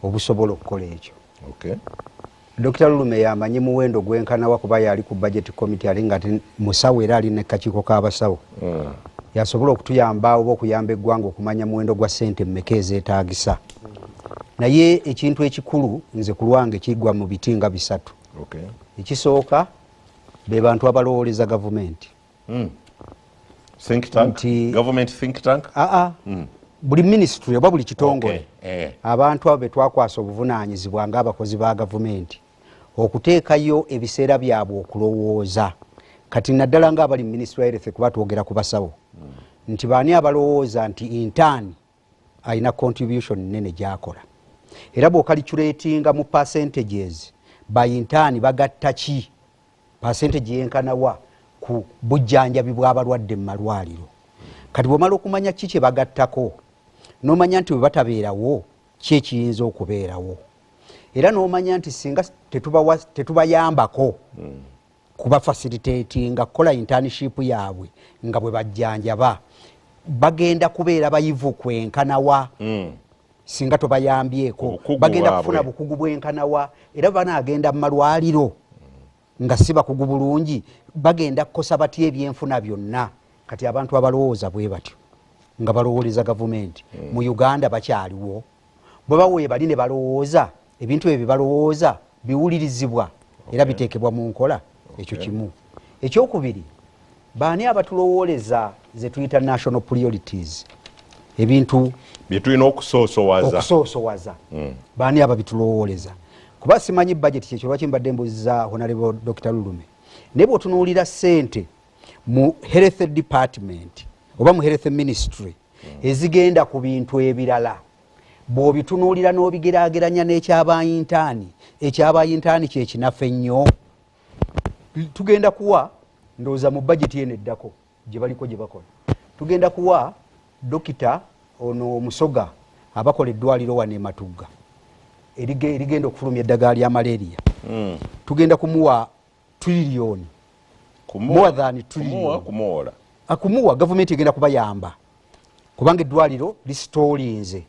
obusobola okukola ekyo. Dr. Lulume yamanyi muwendo gwenkana wa kuba yali ku budget committee ali nga musawo era ali n'akakiiko k'abasawo. Yasobola okutuyamba oba okuyamba eggwanga okumanya muwendo gwa ssente mmeka ezeetaagisa. Naye ekintu ekikulu nze ku lwange kigwa mu biti nga bisatu. Ekisooka be bantu abalowooleza gavumenti.
Think tank? Government think tank?
Buli ministry oba buli kitongole abantu abo be twakwasa obuvunaanyizibwa ng'abakozi ba gavumenti okuteekayo ebiseera byabwe okulowooza. Kati naddala ng'abali mu Ministry ya Health kuba twogera ku basawo nti baani abalowooza nti intern alina contribution nnene gy'akola. Era bw'okaliculatinga mu percentages ba intern bagatta ki percentage yenkana wa ku bujjanjabi bw'abalwadde mu malwaliro. Kati bw'omala okumanya ki kye bagattako n'omanya nti bwe batabeerawo ki ekiyinza okubeerawo, era n'omanya nti singa tetubayambako kubafacilitatinga kukola internship yaabwe nga bwe bajjanjaba bagenda kubeera bayivu kwenkanawa singa tobayambyeko bagenda kufuna bukugu bwenkanawa, era banaagenda mu malwaliro nga si bakugu bulungi bagenda kukosa batya ebyenfuna byonna. Kati abantu abalowooza bwe batyo nga balowooleza gavumenti mu Uganda bakyaliwo, bwe bawe bali ne balowooza ebintu ebyo bye balowooza biwulirizibwa era biteekebwa mu nkola. Ekyo kimu. Ekyokubiri, baani abatulowooleza ze tuyita national priorities, ebintu
bye tulina okusoosowaza. Baani
ababitulowooleza? Kuba simanyi budget kyekyo lwaki mbadde mbuuziza Honorable Dr. Lulume. Naye bw'otunuulira ssente mu health department oba mu health ministry ezigenda ku bintu ebirala, bw'obitunuulira n'obigeraageranya n'ekyabayintaani, ekyabayintaani kye kinafu ennyo. Tugenda kuwa ndowooza mu budget eno eddako gye baliko gye bakola, tugenda kuwa dokita ono omusoga abakola eddwaliro wano e Matugga erigenda okufulumya eddagala lya malaria. Tugenda kumuwa trillion, more than trillion. Akumuwa gavumenti egenda kubayamba kubanga eddwaliro lisitoolinze.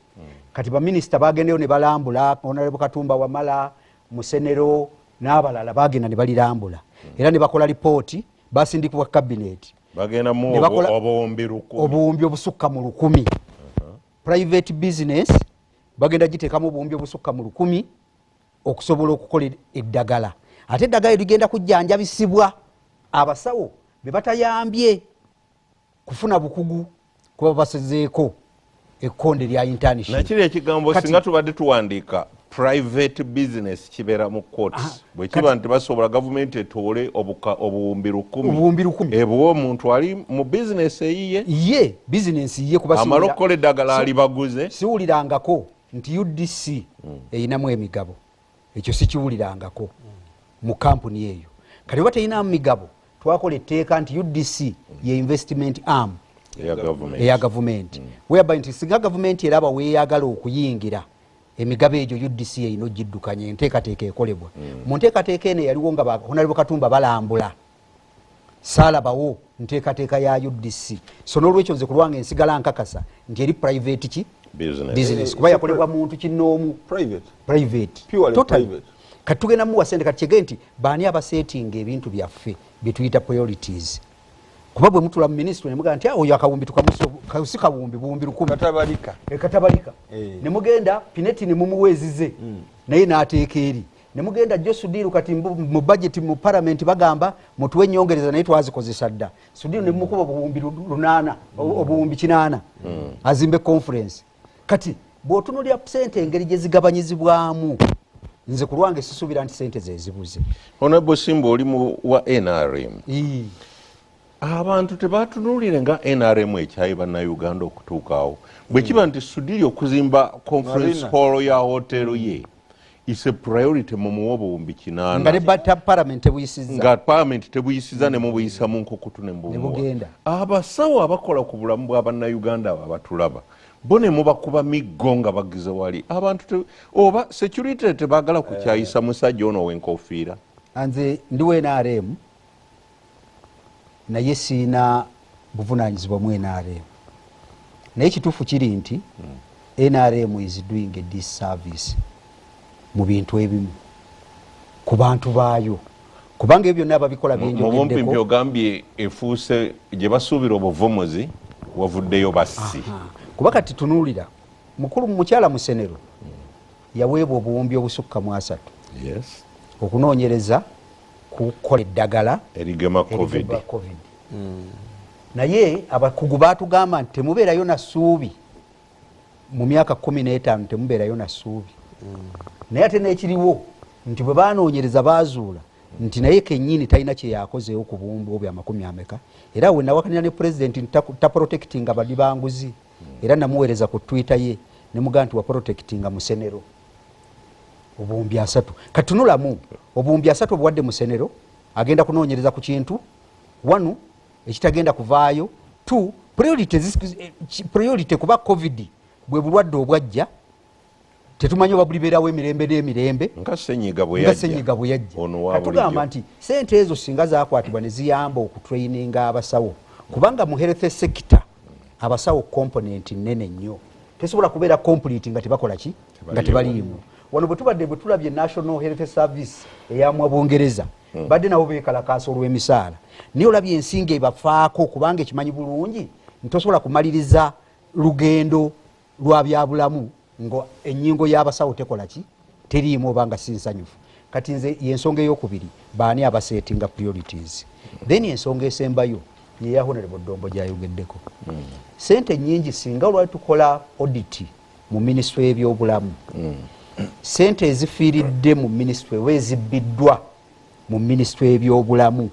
Kati baminisita bagendeyo ne balambula, Honorable Katumba Wamala, Musenero n'abalala bagenda ne balirambula era ne bakola lipooti, basindikibwa cabinet.
Bagenda mu obuwumbi 1000,
obuwumbi obusukka mu 1000. Private business bagenda giteekamu obuwumbi obusukka mu 1000 okusobola okukola eddagala. Ate eddagala ligenda kujjanjabisibwa abasawo be batayambye kufuna bukugu kuba basezeeko ekkonde lya internship.
Nakiri ekigambo singa tubadde tuwandiika private business kibeera mu courts. Bwe kiba nti basobola gavumenti etoole obuwumbi 1000 ebuwe omuntu ali mu bizinesi eyiye.
Ye bizinesi ye kuba
amala okukola eddagala alibaguze.
Siwulirangako nti UDC eyinamu emigabo, ekyo sikiwulirangako mu kampuni eyo. Kati oba teyinamu migabo, twakola etteeka nti UDC ye investment arm eya gavumenti, whereby nti singa gavumenti eraba weeyagala okuyingira emigabo egyo UDC erina ogiddukanya, enteekateeka ekolebwa. Mu nteekateeka eno eyaliwo nga Honorable Katumba balambula, saalabawo nteekateeka ya UDC. So n'olwekyo nze ku lwange nsigala nkakasa nti eri private ki business, kuba yakolebwa muntu kinnoomu.
Private.
Totally. Kati tugenda muwa sente. Kati kyege nti baani abasetinga ebintu byaffe byetuyita priorities? Kuba bwe mutula mu ministry ne mugamba nti oyo akawumbi tukamusi kawumbi buwumbi 10
katabalika,
katabalika. Ne mugenda Pineti ne mumuweezize naye n'ateeka eri. Ne mugenda Josudiru kati mu budget mu parliament bagamba mutuwe nyongereza naye twazikozesa dda. Sudiru ne mukuba obuwumbi 8 obuwumbi 8 azimbe conference. Kati bw'otunuulira sente engeri gye zigabanyizibwamu, nze ku lwange sisuubira nti sente ze zibuze.
Honorable Simba, oli wa NRM. Abantu tebatunuulire nga NRM ekyayi bannayuganda okutuukaawo. Bwe kiba nti Sudiri okuzimba conference hall ya hotelo ye is a priority, mumuwa obuwumbi 8
nga ne parliament tebuyisizza,
nga parliament tebuyisizza ne mubuyisa mu nkukutu ne mubumuwa. Abasawo abakola ku bulamu bwa bannayuganda abo abatulaba bo ne mubakuba miggo nga bagize wali abantu oba security tebaagala kukyayisa musajja ono ow'enkofiira.
Nze ndi wa NRM naye siina buvunaanyizibwa mu NRM, naye kituufu kiri nti NRM is doing a disservice mu bintu ebimu ku bantu baayo, kubanga ebyo byonna ababikola byenjogeddeko.
Mubumpi ogambye efuuse gye basuubira obuvomozi, wavuddeyo bassi.
Kuba kati tunuulira mukulu mukyala Musenero yaweebwa obuwumbi obusukka mu 3 okunoonyereza kukola eddagala
erigema COVID.
Naye abakugu baatugamba nti temubeerayo na ssuubi mu myaka 15, temubeerayo na ssuubi. Naye ate n'ekiriwo nti bwe banoonyereza baazuula nti naye kennyini talina kye yakozeewo ku buwumbi obwo 20 ameka. Era we nawakanira ne pulezidenti nti taprotectinga bali banguzi, era namuweereza ku Twitter ye ne mugamba nti waprotectinga Musenero obuwumbi 3. Katunulamu obuwumbi 3 obuwadde Musenero, agenda kunoonyereza ku kintu wanu ekitagenda kuvaayo. 2 priority kuba COVID bwe bulwadde obwajja tetumanyi oba bulibeerawo emirembe n'emirembe
nga ssenyiga bwe
yajja. Katugamba nti sente ezo singa zakwatibwa ne ziyamba okutraininga abasawo, kubanga mu health sector abasawo component nnene nnyo, tesobola kubeera complete nga tebakola ki, nga tebaliimu. Wano bwe tubadde bwe tulabye National Health Service eyamwa Bungereza, badde nabo beekalakaasa olw'emisaala, naye olabye ensinga ebafaako kubanga ekimanyi bulungi nti tosobola kumaliriza lugendo lwa byabulamu nga ennyingo y'abasawo tekola ki, teriimu oba nga si nsanyufu. Kati nze yensonga eyokubiri, baani abasetinga priorities. Then ensonga esembayo yeya Honorable Dombo gyayogeddeko. Sente nnyingi singa olwali tukola audit mu minisitule y'ebyobulamu, sente ezifiiridde mu minisitule oba ezibbiddwa mu minisitule y'ebyobulamu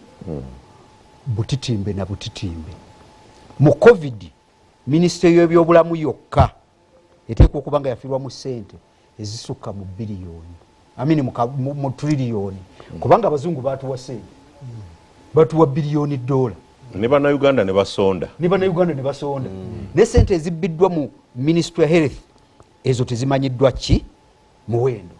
butitimbe na butitimbe. Mu COVID minisitule y'ebyobulamu yokka eteekwa okuba nga yafiirwa mu ssente ezisukka mu biliyoni, amini mu triliyoni, kubanga abazungu batuwa ssente, batuwa biliyoni $.
Ne bannayuganda ne basonda,
ne bannayuganda ne basonda. Ne ssente ezibbiddwa mu ministry ya health ezo tezimanyiddwa ki muwendo.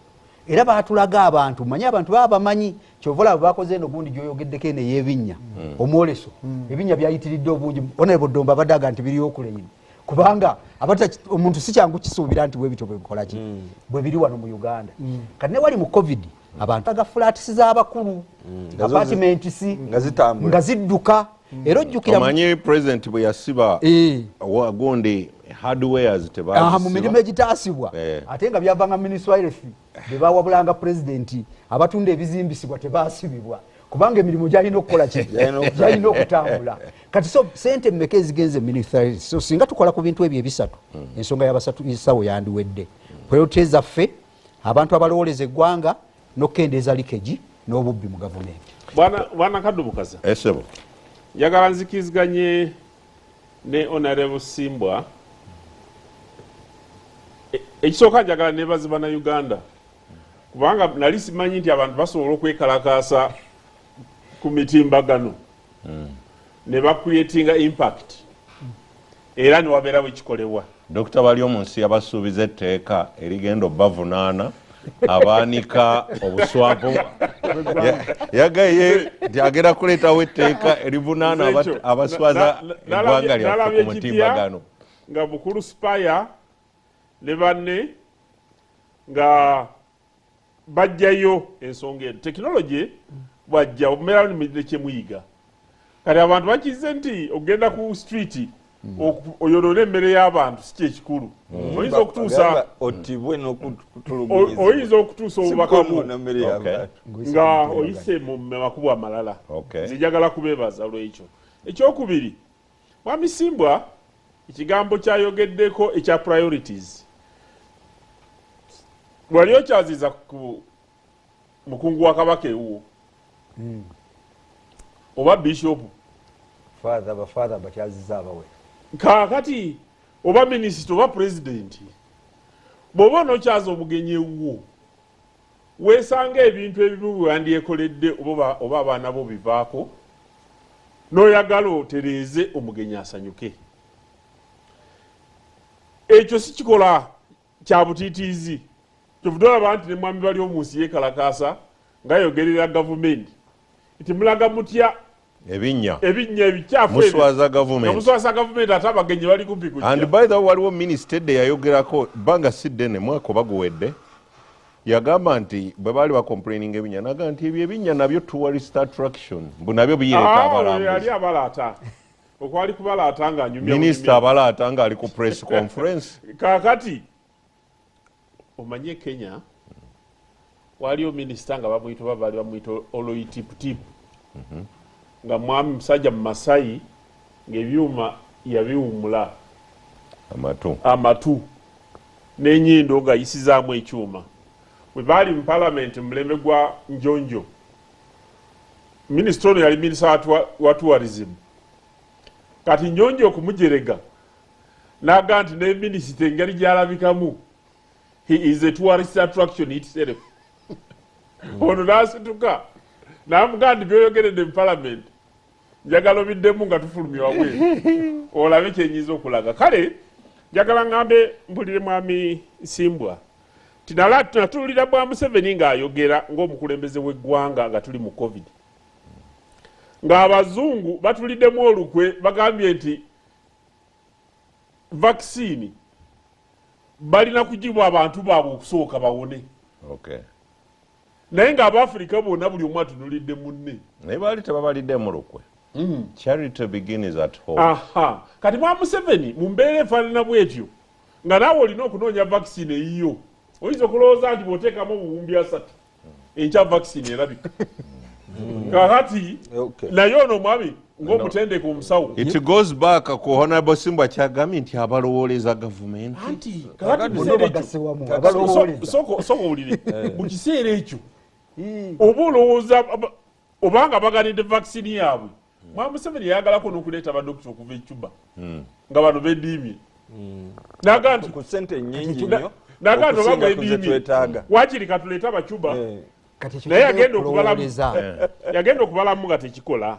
Era baatulaga abantu, manyi abantu baba bamanyi, kyova olaba bakoze eno gundi gy'oyogeddeko eno ey'ebinnya, omwoleso, ebinnya byayitiridde obungi. Honorable Dombo abadde aga nti biri okuleini, kubanga omuntu si kyangu kisuubira nti bwe bityo bwe bikola ki, bwe biri wano mu Uganda. Kati ne wali mu COVID abantu baga flats z'abakulu, apartments nga zidduka. Era ojjukira
omanyi president bwe yasiba gundi hardwares tebazisiba
mu mirimu egitaasibwa, ate nga byavanga ministry of health be bawabulanga president abatunda ebizimbisibwa tebaasibibwa, kubanga emirimu gyalina okukola ki, gyalina okutambula. Kati so sente mmeka ezigenze ministry? So singa tukola ku bintu ebyo ebisatu, ensonga y'abasatu isawo yandiwedde. Priorities zaffe, abantu abalowooleza eggwanga n'okukendeeza leakage n'obubbi mu gavumenti.
Bwana Kaddumukaza,
Esebo,
njagala nzikiriziganye ne Honorable Simbwa. Ekisooka njagala neebaze bannayuganda, kubanga nali simanyi nti abantu basobola okwekalakaasa ku mitimbagano ne bacreatinga impact, era ne wabeerawo ekikolebwa.
Dr. Baryomunsi yabasuubiza etteeka erigenda obbavunaana abaanika obuswavu. Yagaye nti agenda kuleetawo etteeka erivunaana abaswaza eggwanga lyaffe ku mutimbagano.
Nga Bukulu Spire ne banne nga Bajjayo ensonga eno tekinologi bwajja omubeera nekyemuyiga. Kati abantu bakize nti ogenda ku street oyonoona emmere y'abantu si kyekikulu. Oyinza okutuusa
otibwe n'okutulugunyizibwa.
Oyinza okutuusa obubaka bwo nga oyise mu makubo amalala. Nze njagala kubeebaza olw'ekyo. Ekyokubiri, Mwami Simbwa ekigambo kyayogeddeko ekya priorities. Wali okyaziza ku mukungu wa Kabaka ewuwo oba bishop
father bafather bakyaziza abawe
kaakati oba minisita oba pulezidenti, bw'oba onokyaza omugenyi ewuwo weesanga ebintu ebimu bwe wandyekoledde oba abaana bo bivaako n'oyagala otereeze omugenyi asanyuke. Ekyo si kikola kya butiitiizi. Kyovudde olaba nti ne mwami bali omunsi yeekalakaasa ng'ayogerera gavumenti nti mulaga mutya
ebinnya
ebikyafu
muswaza gavumenti,
muswaza gavumenti ate abagenyi bali kumpi kujja.
And by the way, waliwo minisita edda yayogerako bbanga si ddene, mwaka oba guwedde, yagamba nti bwe baali bacomplaininga ebinnya, naga nti ebyo ebinnya nabyo tourist attraction, mbu nabyo bireeta abalambuzi.
Yali abalaata okwali kubalaata ng'anyumya
minisita abalaata ng'ali ku press conference.
Kaakati omanye Kenya waliyo minisita nga bamuyita oba baali bamuyita Oloitiptip, nga mwami musajja mu Masayi ng'ebyuma yabiwumula amatu n'ennyindo ng'ayisizaamu ekyuma. Bwe baali mu palamenti mu mulembe gwa Njonjo, minisita ono yali minisita wa tourism. Kati Njonjo okumujerega n'agamba nti ne minisita engeri gy'alabikamu, he is a tourist attraction itself. Ono n'asituka n'amugamba nti by'oyogeredde mu palamenti njagala obiddemu nga tufulumye wabweru olabe kyenyinza okulaga. Kale njagala ngambe mpulire Mwami Simbwa nti natuulira bwa Museveni ng'ayogera ng'omukulembeze w'eggwanga nga tuli mu COVID, ng'abazungu batuliddemu olukwe bagambye nti vaccine balina kugibwa abantu baabwe okusooka bawone. Naye ng'Abaafrika bonna buli omu atunulidde munne.
Naye baali tebabaliddemu lukwe. Charity begins at home.
Aha. Kati mwa Museveni mu mbeera efaanana bw'etyo nga naawe olina okunoonya vaccine eyiyo, oyinza okulowooza nti bw'oteekamu obuwumbi 3 enkya vaccine erabika. Kaakati naye ono omwami ng'omutendeka omusawo.
It goes back ku Honorable Simbwa kyagambye nti abalowooleza gavumenti.
Anti kaakati sooka owulire mu kiseera ekyo oba olowooza obanga baganidde vaccine yaabwe. Mwami Museveni yayagalako n'okuleeta abadokita okuva e Cuba nga bano bediimye. N'agamba nti
ku ssente nnyingi nnyo
n'agamba nti oba mwediimye waakiri katuleete Abacuba. Naye yagenda okubalamu nga tekikola.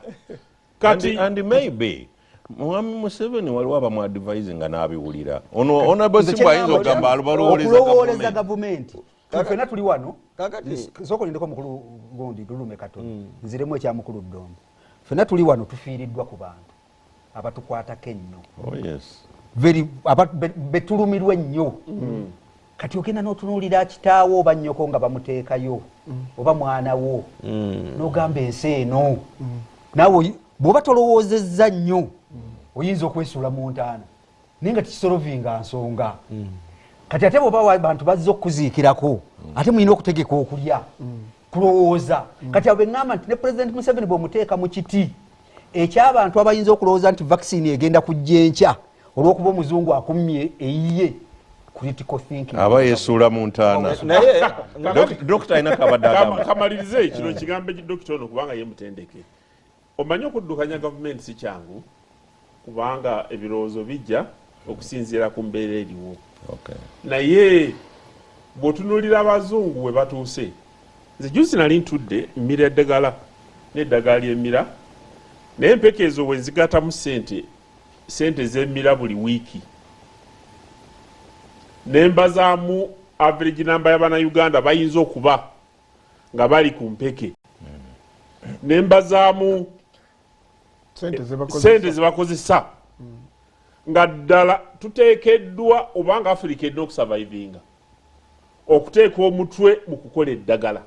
Kati
and maybe Mwami Museveni waliwo abamuadvise nga n'abiwulira. Ono Honorable Simbwa ayinza okugamba abalowooleza
gavumenti. Ffenna tuli wano sooka olindeko mukulu gundi Lulume katono nziremu ekya mukulu Ddombo. Ffenna tuli wano tufiiriddwa ku bantu abatukwatako ennyo. Betulumirwa ennyo. Kati ogenda n'otunuulira kitaawo oba nnyoko nga bamuteekayo oba mwana wo n'ogamba ensi eno naawe bw'oba tolowoozezza nnyo oyinza okwesuula mu ntaana naye nga tekisolovinga nsonga. Kati ate bw'oba bantu bazze okuziikirako ate mulina okutegeka okulya kulowooza. Kati abo beŋŋamba nti ne Pulezidenti Museveni bw'omuteeka mu kiti ekyabantu abayinza okulowooza nti vaccine egenda kujja enkya olw'okuba omuzungu akummye eyiye, critical thinking
aba yesuula mu ntaana.
Naye
Dokita alina kabadde agamba
kamalirize kino kigambo dokita ono kubanga ye mutendeke. Omanyi okuddukanya gavumenti si kyangu kubanga ebirowoozo bijja okusinziira ku mbeera eriwo. Naye bw'otunuulira abazungu we batuuse, nze juzi nali ntudde mmira eddagala n'eddagala ly'emmira, naye empeke ezo bwe nzigattamu sente z'emmira buli wiiki ne mbazaamu average number y'Abannayuganda bayinza okuba nga bali ku mpeke, ne mbazaamu sente ze bakozesa nga ddala tuteekeddwa obanga Africa erina okusurvivinga Okuteeka omutwe mu kukola eddagala.